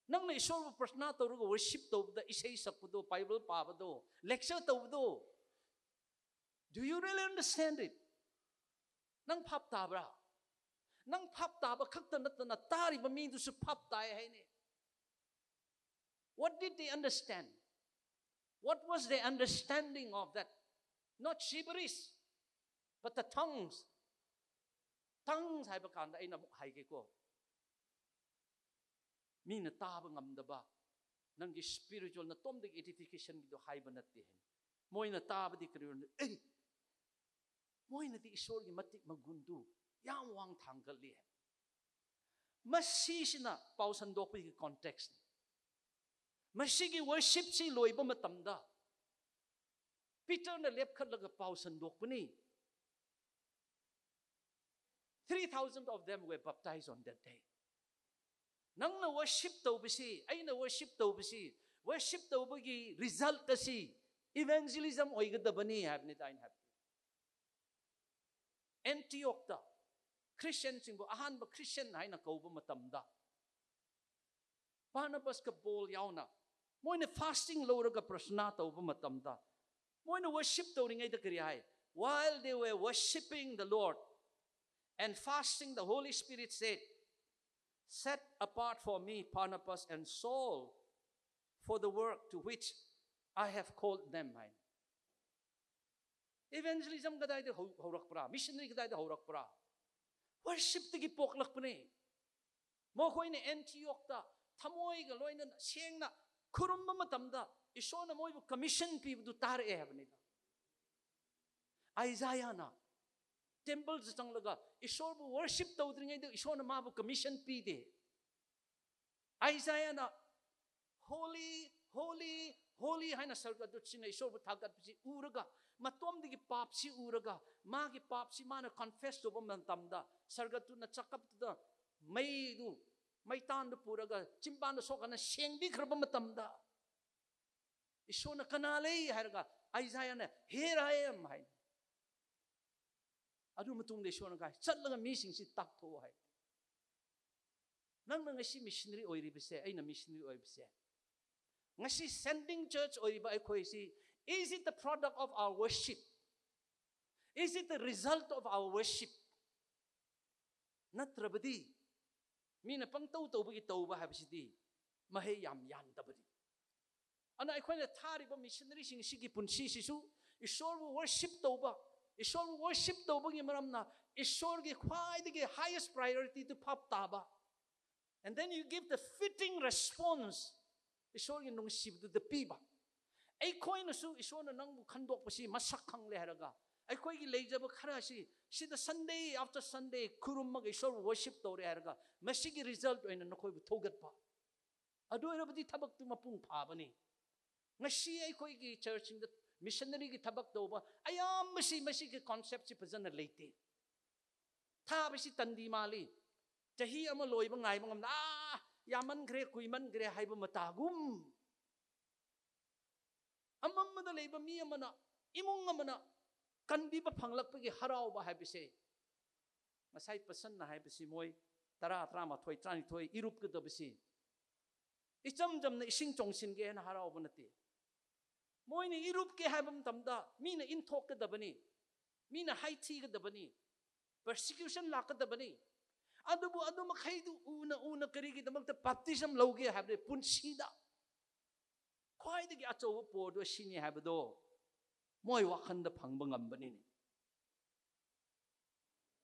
ꯅꯪꯅ ꯏꯁꯣꯔꯕꯨ ꯄ꯭ꯔꯊꯅꯥ ꯇꯧꯔꯒ worship ꯇꯧꯕꯗ, ꯏꯁꯩ ꯁꯛꯄꯗꯣ, ꯕꯥꯏꯕꯜ ꯄꯥꯕꯗꯣ, lecture ꯇꯧꯕꯗꯣ, do you really understand it? ꯅꯪ ꯚꯥꯞ ꯇꯥꯕ꯭ꯔꯥ? ꯅꯪ ꯚꯥꯞ ꯇꯥꯕ ꯈꯛꯇ ꯅꯠꯇꯅ ꯇꯥꯔꯤꯕ ꯃꯤꯗꯨꯁꯨ ꯚꯥꯞ ꯇꯥꯏ ꯍꯥꯏꯅꯦ꯫ What did they understand? What was their understanding of that? Not gibberish, but the tongues. Tongues ꯍꯥꯏꯕ ꯀꯥꯟꯗ ꯑꯩꯅ ꯑꯃꯨꯛ ꯍꯥꯏꯒꯦꯀꯣ, ꯃꯤꯅ ꯇꯥꯕ ꯉꯝꯗꯕ, ꯅꯪꯒꯤ spiritual ꯅꯇꯣꯝꯗꯒꯤ edification ꯒꯤꯗꯣ ꯍꯥꯏꯕ ꯅꯠꯇꯦ ꯍꯥꯏꯅ꯫ ꯃꯣꯏꯅ ꯇꯥꯕꯗꯤ ꯀꯔꯤ ꯑꯣꯏꯔꯝꯅꯤ? ꯑꯦ, ꯃꯣꯏꯅꯗꯤ ꯏꯁꯣꯔꯒꯤ ꯃꯇꯤꯛ ꯃꯒꯨꯟꯗꯨ ꯌꯥꯝ ꯋꯥꯡ ꯊꯥꯡꯒꯠꯂꯤ ꯍꯥꯏ꯫ ꯃꯁꯤꯁꯤꯅ ꯄꯥꯎ ꯁꯟꯗꯣꯛꯄꯒꯤ context ꯅꯤ꯫ ꯃꯁꯤꯒꯤ worship ꯁꯤ ꯂꯣꯏꯕ ꯃꯇꯝꯗ ꯄꯤꯇꯔꯅ ꯂꯦꯞꯈꯠꯂꯒ ꯄꯥꯎ ꯁꯟꯗꯣꯛꯄꯅꯤ꯫ Three thousand of them were baptized on that day. ꯅꯪꯅ worship ꯇꯧꯕꯁꯤ, ꯑꯩꯅ worship ꯇꯧꯕꯁꯤ, worship ꯇꯧꯕꯒꯤ result ꯑꯁꯤ evangelism ꯑꯣꯏꯒꯗꯕꯅꯤ ꯍꯥꯏꯕꯅꯤꯗ ꯑꯩꯅ ꯍꯥꯏꯕꯗꯤ꯫ ꯑꯦꯟꯇꯤꯌꯣꯛꯇ ꯈ꯭ꯔꯤꯁꯇꯤꯌꯟꯁꯤꯡꯕꯨ ꯑꯍꯥꯟꯕ ꯈ꯭ꯔꯤꯁꯇꯤꯌꯟ ꯍꯥꯏꯅ ꯀꯧꯕ ꯃꯇꯝꯗ, ꯕꯥꯔꯅꯕꯥꯁꯀ ꯄꯣꯜ ꯌꯥꯎꯅ ꯃꯣꯏꯅ fasting ꯂꯧꯔꯒ ꯄ꯭ꯔꯊꯅꯥ ꯇꯧꯕ ꯃꯇꯝꯗ, ꯃꯣꯏꯅ worship ꯇꯧꯔꯤꯉꯩꯗ ꯀꯔꯤ ꯍꯥꯏ? While they were worshipping the Lord and fasting, the Holy Spirit said, "Set apart for me Barnabas and Saul for the work to which I have called them," ꯍꯥꯏꯅ꯫ Evangelism ꯀꯗꯥꯏꯗ ꯍꯧ- ꯍꯧꯔꯛꯄ꯭ꯔꯥ? Missionary ꯀꯗꯥꯏꯗ ꯍꯧꯔꯛꯄ꯭ꯔꯥ? Worshipꯇꯒꯤ ꯄꯣꯛꯂꯛꯄꯅꯦ꯫ ꯃꯈꯣꯏꯅ ꯑꯦꯟꯇꯤꯌꯣꯛꯇ ꯊꯃꯣꯏꯒ ꯂꯣꯏꯅꯅ ꯁꯦꯡꯅ ꯈꯨꯔꯨꯝꯕ ꯃꯇꯝꯗ ꯏꯁꯣꯔꯅ ꯃꯣꯏꯕꯨ commission ꯄꯤꯕꯗꯨ ꯇꯥꯔꯛꯑꯦ ꯍꯥꯏꯕꯅꯤꯗ꯫ ꯑꯥꯏꯖꯥꯌꯥꯅ temple ꯗ ꯆꯪꯂꯒ ꯏꯁꯣꯔꯕꯨ worship ꯇꯧꯗ꯭ꯔꯤꯉꯩꯗ ꯏꯁꯣꯔꯅ ꯃꯥꯕꯨ commission ꯄꯤꯗꯦ꯫ ꯑꯥꯏꯖꯥꯌꯥꯅ "Holy, holy, holy" ꯍꯥꯏꯅ ꯁꯔꯒꯗꯨꯠꯁꯤꯡꯅ ꯏꯁꯣꯔꯕꯨ ꯊꯥꯒꯠꯄꯁꯤ ꯎꯔꯒ, ꯃꯇꯣꯝꯗꯒꯤ ꯄꯥꯞꯁꯤ ꯎꯔꯒ, ꯃꯥꯒꯤ ꯄꯥꯞꯁꯤ ꯃꯥꯅ confess ꯇꯧꯕ ꯃꯇꯝꯗ, ꯁꯔꯒꯗꯨꯠꯅ ꯆꯥꯛꯀꯞꯇꯨꯗ ꯃꯩꯗꯨ, ꯃꯩꯇꯥꯟꯗꯨ ꯄꯨꯔꯒ ꯆꯤꯝꯕꯥꯟꯗ ꯁꯣꯛꯍꯟꯅ ꯁꯦꯡꯕꯤꯈ꯭ꯔꯕ ꯃꯇꯝꯗ, ꯏꯁꯣꯔꯅ "ꯀꯅꯥ ꯂꯩ?" ꯍꯥꯏꯔꯒ ꯑꯥꯏꯖꯥꯌꯥꯅ "Here I am" ꯍꯥꯏ꯫ ꯑꯗꯨ ꯃꯇꯨꯡꯗ ꯏꯁꯣꯔꯅ ꯀꯥꯏ ꯆꯠꯂꯒ ꯃꯤꯁꯤꯡꯁꯤ ꯇꯥꯛꯊꯣꯛꯑꯣ ꯍꯥꯏ꯫ ꯅꯪꯅ ꯉꯁꯤ missionary ꯑꯣꯏꯔꯤꯕꯁꯦ, ꯑꯩꯅ missionary ꯑꯣꯏꯕꯁꯦ, ꯉꯁꯤ sending church ꯑꯣꯏꯔꯤꯕ ꯑꯩꯈꯣꯏꯁꯤ, is it the product of our worship? Is it the result of our worship? ꯅꯠꯇ꯭ꯔꯕꯗꯤ ꯃꯤꯅ ꯄꯪꯇꯧ ꯇꯧꯕꯒꯤ ꯇꯧꯕ ꯍꯥꯏꯕꯁꯤꯗꯤ ꯃꯍꯩ ꯌꯥꯝ ꯌꯥꯟꯗꯕꯅꯤ꯫ ꯑꯗꯨꯅ ꯑꯩꯈꯣꯏꯅ ꯊꯥꯔꯤꯕ missionaryꯁꯤꯡ ꯑꯁꯤꯒꯤ ꯄꯨꯟꯁꯤꯁꯤꯁꯨ ꯏꯁꯣꯔꯕꯨ worship ꯇꯧꯕ, ꯏꯁꯣꯔꯕꯨ worship ꯇꯧꯕꯒꯤ ꯃꯔꯝꯅ ꯏꯁꯣꯔꯒꯤ ꯈ꯭ꯋꯥꯏꯗꯒꯤ highest priorityꯗꯨ ꯚꯥꯞ ꯇꯥꯕ, and then you give the fitting response, ꯏꯁꯣꯔꯒꯤ ꯅꯨꯡꯁꯤꯕꯗꯨꯗ ꯄꯤꯕ꯫ ꯑꯩꯈꯣꯏꯅꯁꯨ ꯏꯁꯣꯔꯅ ꯅꯪꯕꯨ ꯈꯟꯗꯣꯛꯄꯁꯤ ꯃꯁꯛ ꯈꯪꯂꯦ ꯍꯥꯏꯔꯒ, ꯑꯩꯈꯣꯏꯒꯤ ꯂꯩꯖꯕ ꯈꯔ ꯑꯁꯤ ꯁꯤꯗ Sunday after Sunday ꯈꯨꯔꯨꯝꯃꯒ ꯏꯁꯣꯔꯕꯨ worship ꯇꯧꯔꯦ ꯍꯥꯏꯔꯒ, ꯃꯁꯤꯒꯤ result ꯑꯣꯏꯅ ꯅꯈꯣꯏꯕꯨ ꯊꯧꯒꯠꯄ, ꯑꯗꯨ ꯑꯣꯏꯔꯕꯗꯤ ꯊꯕꯛꯇꯨ ꯃꯄꯨꯡ ꯐꯥꯕꯅꯤ꯫ ꯉꯁꯤ ꯑꯩꯈꯣꯏꯒꯤ churchꯁꯤꯡꯗ missionaryꯒꯤ ꯊꯕꯛ ꯇꯧꯕ ꯑꯌꯥꯝꯕꯁꯤ ꯃꯁꯤꯒꯤ conceptꯁꯤ ꯐꯖꯅ ꯂꯩꯇꯦ꯫ ꯊꯥꯕꯁꯤ ꯇꯟꯗꯤ ꯃꯥꯜꯂꯤ꯫ ꯆꯍꯤ ꯑꯃ ꯂꯣꯏꯕ ꯉꯥꯏꯕ ꯉꯝꯗ, "ꯑꯥ, ꯌꯥꯝꯃꯟꯈ꯭ꯔꯦ, ꯀꯨꯏꯃꯟꯈ꯭ꯔꯦ" ꯍꯥꯏꯕ ꯃꯇꯥꯒꯨꯝ꯫ ꯑꯃꯝꯕꯗ ꯂꯩꯕ ꯃꯤ ꯑꯃꯅ, ꯏꯃꯨꯡ ꯑꯃꯅ ꯀꯟꯕꯤꯕ ꯐꯪꯂꯛꯄꯒꯤ ꯍꯔꯥꯎꯕ ꯍꯥꯏꯕꯁꯦ, ꯉꯁꯥꯏ ꯄꯁꯟꯅ ꯍꯥꯏꯕꯁꯤ ꯃꯣꯏ ꯇꯔꯥ, ꯇꯔꯥꯃꯥꯊꯣꯏ, ꯇꯔꯥꯅꯤꯊꯣꯏ ꯏꯔꯨꯞꯀꯗꯕꯁꯤ ꯏꯆꯝ ꯆꯝꯅ ꯏꯁꯤꯡ ꯆꯣꯡꯁꯤꯟꯒꯦ ꯍꯥꯏꯅ ꯍꯔꯥꯎꯕ ꯅꯠꯇꯦ꯫ ꯃꯣꯏꯅ ꯏꯔꯨꯞꯀꯦ ꯍꯥꯏꯕ ꯃꯇꯝꯗ ꯃꯤꯅ ꯏꯟꯊꯣꯛꯀꯗꯕꯅꯤ꯫ ꯃꯤꯅ ꯍꯥꯏꯊꯤꯒꯗꯕꯅꯤ, persecution ꯂꯥꯛꯀꯗꯕꯅꯤ꯫ ꯑꯗꯨꯕꯨ ꯑꯗꯨ ꯃꯈꯩꯗꯨ ꯎꯅ ꯎꯅ ꯀꯔꯤꯒꯤꯗꯃꯛꯇ baptism ꯂꯧꯒꯦ ꯍꯥꯏꯕꯗꯤ ꯄꯨꯟꯁꯤꯗ ꯈ꯭ꯋꯥꯏꯗꯒꯤ ꯑꯆꯧꯕ ꯄꯣꯠꯇꯣ ꯑꯁꯤꯅꯤ ꯍꯥꯏꯕꯗꯣ ꯃꯣꯏ ꯋꯥꯈꯜꯗ ꯐꯪꯕ ꯉꯝꯕꯅꯤꯅꯦ꯫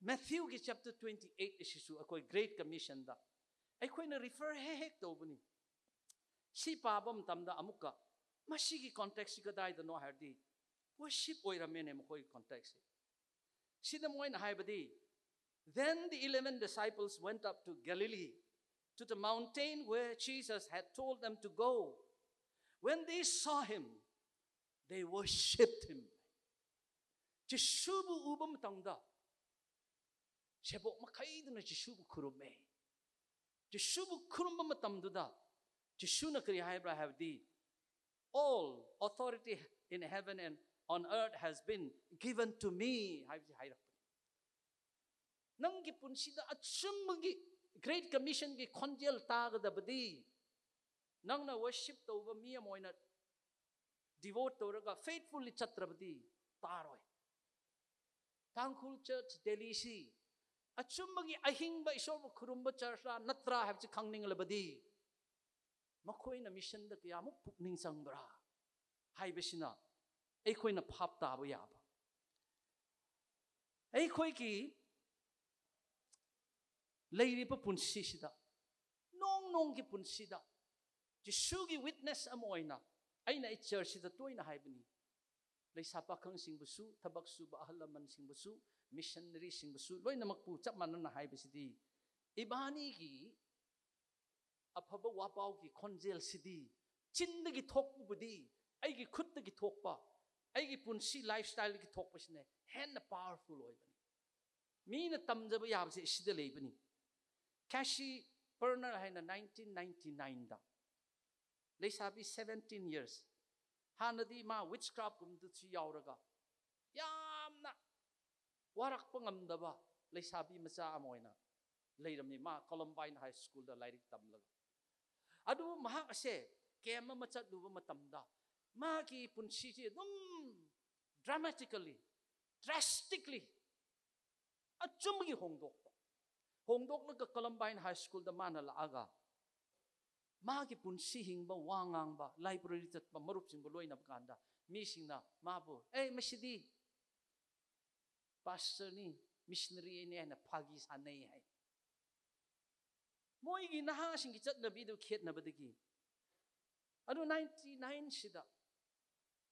Matthewꯒꯤ chapter twenty eight ꯑꯁꯤꯁꯨ ꯑꯩꯈꯣꯏ Great Commissionꯗ ꯑꯩꯈꯣꯏꯅ refer ꯍꯦꯛ ꯍꯦꯛ ꯇꯧꯕꯅꯤ꯫ ꯁꯤ ꯄꯥꯕ ꯃꯇꯝꯗ ꯑꯃꯨꯛꯀ ꯃꯁꯤꯒꯤ contextꯁꯤ ꯀꯗꯥꯏꯗꯅꯣ ꯍꯥꯏꯔꯗꯤ worship ꯑꯣꯏꯔꯝꯃꯦꯅꯦ ꯃꯈꯣꯏꯒꯤ contextꯁꯤ꯫ ꯁꯤꯗ ꯃꯣꯏꯅ ꯍꯥꯏꯕꯗꯤ, "Then the eleven disciples went up to Galilee, to the mountain where Jesus had told them to go. When they saw him, they worshipped him." ꯖꯤꯁꯨꯕꯨ ꯎꯕ ꯃꯇꯝꯗ ꯁꯦꯕꯣꯛ ꯃꯈꯩꯗꯨꯅ ꯖꯤꯁꯨꯕꯨ ꯈꯨꯔꯨꯝꯃꯦ꯫ ꯖꯤꯁꯨꯕꯨ ꯈꯨꯔꯨꯝꯕ ꯃꯇꯝꯗꯨꯗ ꯖꯤꯁꯨꯅ ꯀꯔꯤ ꯍꯥꯏꯕ꯭ꯔꯥ ꯍꯥꯏꯕꯗꯤ, "All authority in heaven and on earth has been given to me" ꯍꯥꯏꯕꯁꯤ ꯍꯥꯏꯔꯛꯄꯅꯤ꯫ ꯅꯪꯒꯤ ꯄꯨꯟꯁꯤꯗ ꯑꯆꯨꯝꯕꯒꯤ Great Commissionꯒꯤ ꯈꯣꯟꯖꯦꯜ ꯇꯥꯒꯗꯕꯗꯤ ꯅꯪꯅ worship ꯇꯧꯕ ꯃꯤ ꯑꯃ ꯑꯣꯏꯅ devote ꯇꯧꯔꯒ faithfully ꯆꯠꯇ꯭ꯔꯕꯗꯤ ꯇꯥꯔꯣꯏ꯫ ꯇꯥꯡꯈꯨꯜ church ꯗꯦꯜꯂꯤꯁꯤ ꯑꯆꯨꯝꯕꯒꯤ ꯑꯍꯤꯡꯕ ꯏꯁꯣꯔꯕꯨ ꯈꯨꯔꯨꯝꯕ churchꯔꯥ ꯅꯠꯇ꯭ꯔꯥ ꯍꯥꯏꯕꯁꯤ ꯈꯪꯅꯤꯡꯂꯕꯗꯤ ꯃꯈꯣꯏꯅ missionꯗ ꯀꯌꯥꯃꯨꯛ ꯄꯨꯛꯅꯤꯡ ꯆꯪꯕ꯭ꯔꯥ ꯍꯥꯏꯕꯁꯤꯅ ꯑꯩꯈꯣꯏꯅ ꯚꯥꯞ ꯇꯥꯕ ꯌꯥꯕ꯫ ꯑꯩꯈꯣꯏꯒꯤ ꯂꯩꯔꯤꯕ ꯄꯨꯟꯁꯤꯁꯤꯗ, ꯅꯣꯡ ꯅꯣꯡꯒꯤ ꯄꯨꯟꯁꯤꯗ ꯖꯤꯁꯨꯒꯤ witness ꯑꯃ ꯑꯣꯏꯅ ꯑꯩꯅ ꯑꯩ churchꯁꯤꯗ ꯇꯣꯏꯅ ꯍꯥꯏꯕꯅꯤ, ꯂꯩꯁꯥ ꯄꯥꯈꯪꯁꯤꯡꯕꯨꯁꯨ, ꯊꯕꯛ ꯁꯨꯕ ꯑꯍꯜ ꯂꯃꯟꯁꯤꯡꯕꯨꯁꯨ, missionaryꯁꯤꯡꯕꯨꯁꯨ ꯂꯣꯏꯅꯃꯛꯄꯨ ꯆꯞ ꯃꯥꯟꯅꯅ ꯍꯥꯏꯕꯁꯤꯗꯤ, ꯏꯕꯥꯅꯤꯒꯤ ꯑꯐꯕ ꯋꯥꯄꯥꯎꯒꯤ ꯈꯣꯟꯖꯦꯜꯁꯤꯗꯤ ꯆꯤꯟꯗꯒꯤ ꯊꯣꯛꯄꯕꯨꯗꯤ, ꯑꯩꯒꯤ ꯈꯨꯠꯇꯒꯤ ꯊꯣꯛꯄ, ꯑꯩꯒꯤ ꯄꯨꯟꯁꯤ lifestyleꯗꯒꯤ ꯊꯣꯛꯄꯁꯤꯅ ꯍꯦꯟꯅ powerful ꯑꯣꯏꯕꯅꯤ꯫ ꯃꯤꯅ ꯇꯝꯖꯕ ꯌꯥꯕꯁꯦ ꯁꯤꯗ ꯂꯩꯕꯅꯤ꯫ Cassie Pernell ꯍꯥꯏꯅ nineteen ninety nineꯗ ꯂꯩꯁꯥꯕꯤ seventeen years, ꯍꯥꯟꯅꯗꯤ ꯃꯥ witchcraftꯀꯨꯝꯕꯗꯁꯨ ꯌꯥꯎꯔꯒ ꯌꯥꯝꯅ ꯋꯥꯔꯛꯄ ꯉꯝꯗꯕ ꯂꯩꯁꯥꯕꯤ ꯃꯆꯥ ꯑꯃ ꯑꯣꯏꯅ ꯂꯩꯔꯝꯃꯤ꯫ ꯃꯥ Columbine High Schoolꯗ ꯂꯥꯏꯔꯤꯛ ꯇꯝꯂꯒ, ꯑꯗꯨꯕꯨ ꯃꯍꯥꯛ ꯑꯁꯦ camp ꯑꯃ ꯆꯠꯂꯨꯕ ꯃꯇꯝꯗ ꯃꯥꯒꯤ ꯄꯨꯟꯁꯤꯁꯤ ꯑꯗꯨꯝ dramatically Drastically. ꯑꯆꯨꯝꯕꯒꯤ ꯍꯣꯡꯗꯣꯛꯄ꯫ ꯍꯣꯡꯗꯣꯛꯂꯒ Columbine High Schoolꯗ ꯃꯥꯅ ꯂꯥꯛꯑꯒ ꯃꯥꯒꯤ ꯄꯨꯟꯁꯤ ꯍꯤꯡꯕ, ꯋꯥ ꯉꯥꯡꯕ, library ꯆꯠꯄ, ꯃꯔꯨꯞꯁꯤꯡꯕꯨ ꯂꯣꯏꯅꯕ ꯀꯥꯟꯗ ꯃꯤꯁꯤꯡꯅ ꯃꯥꯕꯨ, "ꯑꯦ, ꯃꯁꯤꯗꯤ pastorꯅꯤ, missionaryꯅꯤ" ꯍꯥꯏꯅ ꯐꯥꯒꯤ ꯁꯥꯟꯅꯩ ꯍꯥꯏ꯫ ꯃꯣꯏꯒꯤ ꯅꯍꯥꯁꯤꯡꯒꯤ ꯆꯠꯅꯕꯤꯗꯨ ꯈꯦꯠꯅꯕꯗꯒꯤ, ꯑꯗꯨ ninety nineꯁꯤꯗ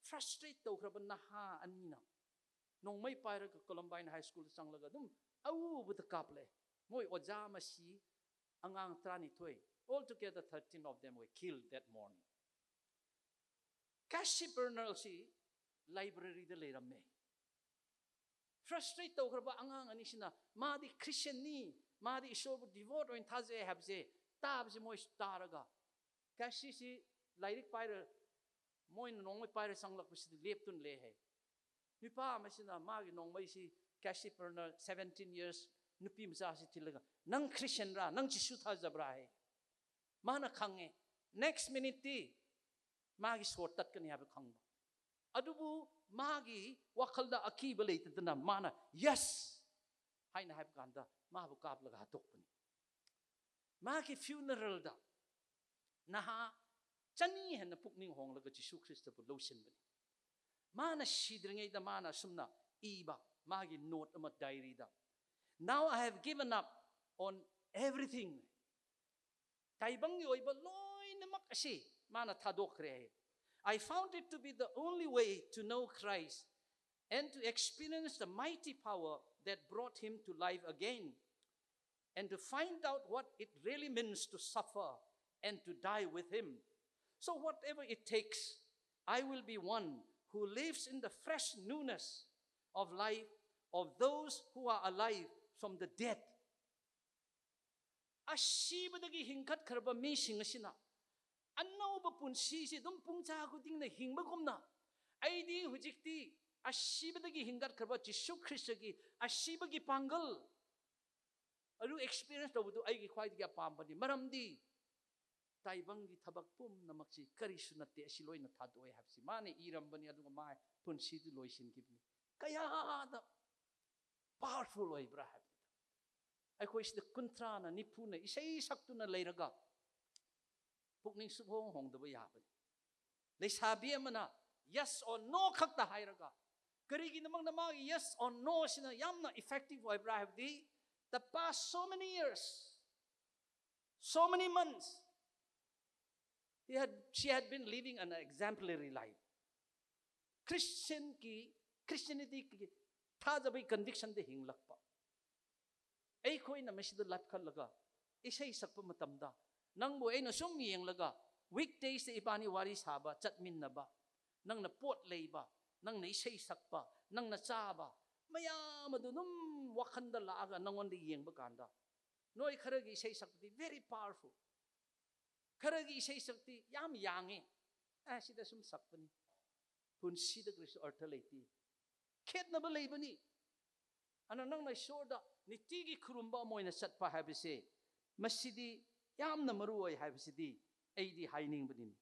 frustrate ꯇꯧꯈ꯭ꯔꯕ ꯅꯍꯥ ꯑꯅꯤꯅ ꯅꯣꯡꯃꯩ ꯄꯥꯏꯔꯒ Columbine High Schoolꯗ ꯆꯪꯂꯒ ꯑꯗꯨꯝ ꯑꯎꯕꯗ ꯀꯥꯞꯂꯛꯑꯦ꯫ ꯃꯣꯏ ꯑꯣꯖꯥ ꯃꯁꯤ ꯑꯉꯥꯡ ꯇꯔꯥꯅꯤꯊꯣꯏ, altogether thirteen of them were killed that morning. Cassie Pernellꯁꯤ libraryꯗ ꯂꯩꯔꯝꯃꯦ꯫ Frustrate ꯇꯧꯈ꯭ꯔꯕ ꯑꯉꯥꯡ ꯑꯅꯤꯁꯤꯅ, ꯃꯥꯗꯤ Christianꯅꯤ, ꯃꯥꯗꯤ ꯏꯁꯣꯔꯕꯨ devote ꯑꯣꯏꯅ ꯊꯥꯖꯩ ꯍꯥꯏꯕꯁꯦ ꯇꯥꯕꯁꯦ ꯃꯣꯏꯁꯨ ꯇꯥꯔꯒ, Cassieꯁꯤ ꯂꯥꯏꯔꯤꯛ ꯄꯥꯏꯔ, ꯃꯣꯏꯅ ꯅꯣꯡꯃꯩ ꯄꯥꯏꯔ ꯆꯪꯂꯛꯄꯁꯤꯗ ꯂꯦꯞꯇꯨꯅ ꯂꯩ ꯍꯥꯏ꯫ ꯅꯨꯄꯥ ꯑꯃꯁꯤꯅ ꯃꯥꯒꯤ ꯅꯣꯡꯃꯩꯁꯤ, Cassie Pernell, seventeen years, ꯅꯨꯄꯤ ꯃꯆꯥꯁꯤ ꯊꯤꯜꯂꯒ, "ꯅꯪ Christianꯔꯥ? ꯅꯪ ꯖꯤꯁꯨ ꯊꯥꯖꯕ꯭ꯔꯥ?" ꯍꯥꯏ꯫ ꯃꯥꯅ ꯈꯪꯉꯦ꯫ Next minuteꯇꯤ ꯃꯥꯒꯤ ꯁꯣꯔ ꯇꯠꯀꯅꯤ ꯍꯥꯏꯕ ꯈꯪꯕ꯫ ꯑꯗꯨꯕꯨ ꯃꯥꯒꯤ ꯋꯥꯈꯜꯗ ꯑꯀꯤꯕ ꯂꯩꯇꯗꯅ ꯃꯥꯅ "Yes" ꯍꯥꯏꯅ ꯍꯥꯏꯕ ꯀꯥꯟꯗ ꯃꯥꯕꯨ ꯀꯥꯞꯂꯒ ꯍꯥꯠꯇꯣꯛꯄꯅꯤ꯫ ꯃꯥꯒꯤ funeralꯗ ꯅꯍꯥ ꯆꯅꯤ ꯍꯦꯟꯅ ꯄꯨꯛꯅꯤꯡ ꯍꯣꯡꯂꯒ ꯖꯤꯁꯨ ꯈ꯭ꯔꯤꯁꯇꯕꯨ ꯂꯧꯁꯤꯟꯕꯅꯤ꯫ ꯃꯥꯅ ꯁꯤꯗ꯭ꯔꯤꯉꯩꯗ ꯃꯥꯅ ꯑꯁꯨꯝꯅ ꯏꯕ, ꯃꯥꯒꯤ note ꯑꯃ diaryꯗ, "Now I have given up on everything." ꯇꯥꯏꯕꯪꯒꯤ ꯑꯣꯏꯕ ꯂꯣꯏꯅꯃꯛ ꯑꯁꯤ ꯃꯥꯅ ꯊꯥꯗꯣꯛꯈ꯭ꯔꯦ꯫ "I found it to be the only way to know Christ and to experience the mighty power that brought him to life again, and to find out what it really means to suffer and to die with him. So whatever it takes, I will be one who lives in the fresh newness of life of those who are alive from the dead." ꯑꯁꯤꯕꯗꯒꯤ ꯍꯤꯡꯒꯠꯈ꯭ꯔꯕ ꯃꯤꯁꯤꯡ ꯑꯁꯤꯅ ꯑꯅꯧꯕ ꯄꯨꯟꯁꯤꯁꯤ ꯑꯗꯨꯝ ꯄꯨꯡꯖꯥ ꯈꯨꯗꯤꯡꯅ ꯍꯤꯡꯕꯒꯨꯝꯅ, ꯑꯩꯗꯤ ꯍꯧꯖꯤꯛꯇꯤ ꯑꯁꯤꯕꯗꯒꯤ ꯍꯤꯡꯒꯠꯈ꯭ꯔꯕ ꯖꯤꯁꯨ ꯈ꯭ꯔꯤꯁꯇꯒꯤ ꯑꯁꯤꯕꯒꯤ ꯄꯥꯡꯒꯜ ꯑꯗꯨ experience ꯇꯧꯕꯗꯨ ꯑꯩꯒꯤ ꯈ꯭ꯋꯥꯏꯗꯒꯤ ꯑꯄꯥꯝꯕꯅꯤ꯫ ꯃꯔꯝꯗꯤ ꯇꯥꯏꯕꯪꯒꯤ ꯊꯕꯛ ꯄꯨꯝꯅꯃꯛꯁꯤ ꯀꯔꯤꯁꯨ ꯅꯠꯇꯦ, ꯑꯁꯤ ꯂꯣꯏꯅ ꯊꯥꯗꯣꯛꯑꯦ ꯍꯥꯏꯕꯁꯤ ꯃꯥꯅ ꯏꯔꯝꯕꯅꯤ, ꯑꯗꯨꯒ ꯃꯥ ꯄꯨꯟꯁꯤꯗꯨ ꯂꯣꯏꯁꯤꯟꯈꯤꯕꯅꯤ꯫ ꯀꯌꯥꯗ ꯄꯥꯋꯔꯐꯨꯜ ꯑꯣꯏꯕ꯭ꯔꯥ ꯍꯥꯏꯕꯗꯨꯗ꯫ ꯑꯩꯈꯣꯏ ꯁꯤꯗ ꯀꯨꯟꯊ꯭ꯔꯥꯅ, ꯅꯤꯐꯨꯅ ꯏꯁꯩ ꯁꯛꯇꯨꯅ ꯂꯩꯔꯒ ꯄꯨꯛꯅꯤꯡ ꯁꯨꯛꯍꯣꯡ ꯍꯣꯡꯗꯕ ꯌꯥꯕꯅꯤ꯫ ꯂꯩꯁꯥꯕꯤ ꯑꯃꯅ yes or no ꯈꯛꯇ ꯍꯥꯏꯔꯒ, ꯀꯔꯤꯒꯤꯗꯃꯛꯅ ꯃꯥꯒꯤ yes or no ꯁꯤꯅ ꯌꯥꯝꯅ effective ꯑꯣꯏꯕ꯭ꯔꯥ ꯍꯥꯏꯕꯗꯤ, the past so many years, so many months, he had, she had been living an exemplary life. ꯈ꯭ꯔꯤꯁꯇꯤꯌꯟꯒꯤ, ꯈ꯭ꯔꯤꯁꯇꯤꯌꯥꯅꯤꯇꯤꯒꯤ ꯊꯥꯖꯕꯒꯤ ꯀꯟꯚꯤꯛꯁꯟꯗ ꯍꯤꯡꯂꯛꯄ꯫ ꯑꯩꯈꯣꯏꯅ ꯃꯁꯤꯗ ꯂꯥꯞꯈꯠꯂꯒ ꯏꯁꯩ ꯁꯛꯄ ꯃꯇꯝꯗ, ꯅꯪꯕꯨ ꯑꯩꯅ ꯁꯨꯝ ꯌꯦꯡꯂꯒ, ꯋꯤꯛꯗꯦꯁꯇ ꯏꯕꯥꯅꯤ ꯋꯥꯔꯤ ꯁꯥꯕ, ꯆꯠꯃꯤꯟꯅꯕ, ꯅꯪꯅ ꯄꯣꯠ ꯂꯩꯕ, ꯅꯪꯅ ꯏꯁꯩ ꯁꯛꯄ, ꯅꯪꯅ ꯆꯥꯕ, ꯃꯌꯥꯝ ꯑꯗꯨ ꯑꯗꯨꯝ ꯋꯥꯈꯜꯗ ꯂꯥꯛꯑꯒ ꯅꯪꯉꯣꯟꯗ ꯌꯦꯡꯕ ꯀꯥꯟꯗ, ꯅꯣꯏ ꯈꯔꯒꯤ ꯏꯁꯩ ꯁꯛꯄꯗꯤ very powerful, ꯈꯔꯒꯤ ꯏꯁꯩ ꯁꯛꯇꯤ ꯌꯥꯝ ꯌꯥꯡꯉꯤ, ꯑꯦ, ꯁꯤꯗ ꯁꯨꯝ ꯁꯛꯄꯅꯤ, ꯄꯨꯟꯁꯤꯗ ꯀꯔꯤꯁꯨ ꯑꯔꯊ ꯂꯩꯇꯦ꯫ ꯈꯦꯠꯅꯕ ꯂꯩꯕꯅꯤ꯫ ꯑꯗꯨꯅ ꯅꯪꯅ ꯏꯁꯣꯔꯗ ꯅꯤꯇꯤꯒꯤ ꯈꯨꯔꯨꯝꯕ ꯑꯃ ꯑꯣꯏꯅ ꯆꯠꯄ ꯍꯥꯏꯕꯁꯦ, ꯃꯁꯤꯗꯤ ꯌꯥꯝꯅ ꯃꯔꯨ ꯑꯣꯏ ꯍꯥꯏꯕꯁꯤꯗꯤ ꯑꯩꯗꯤ ꯍꯥꯏꯅꯤꯡꯕꯅꯤꯅꯦ꯫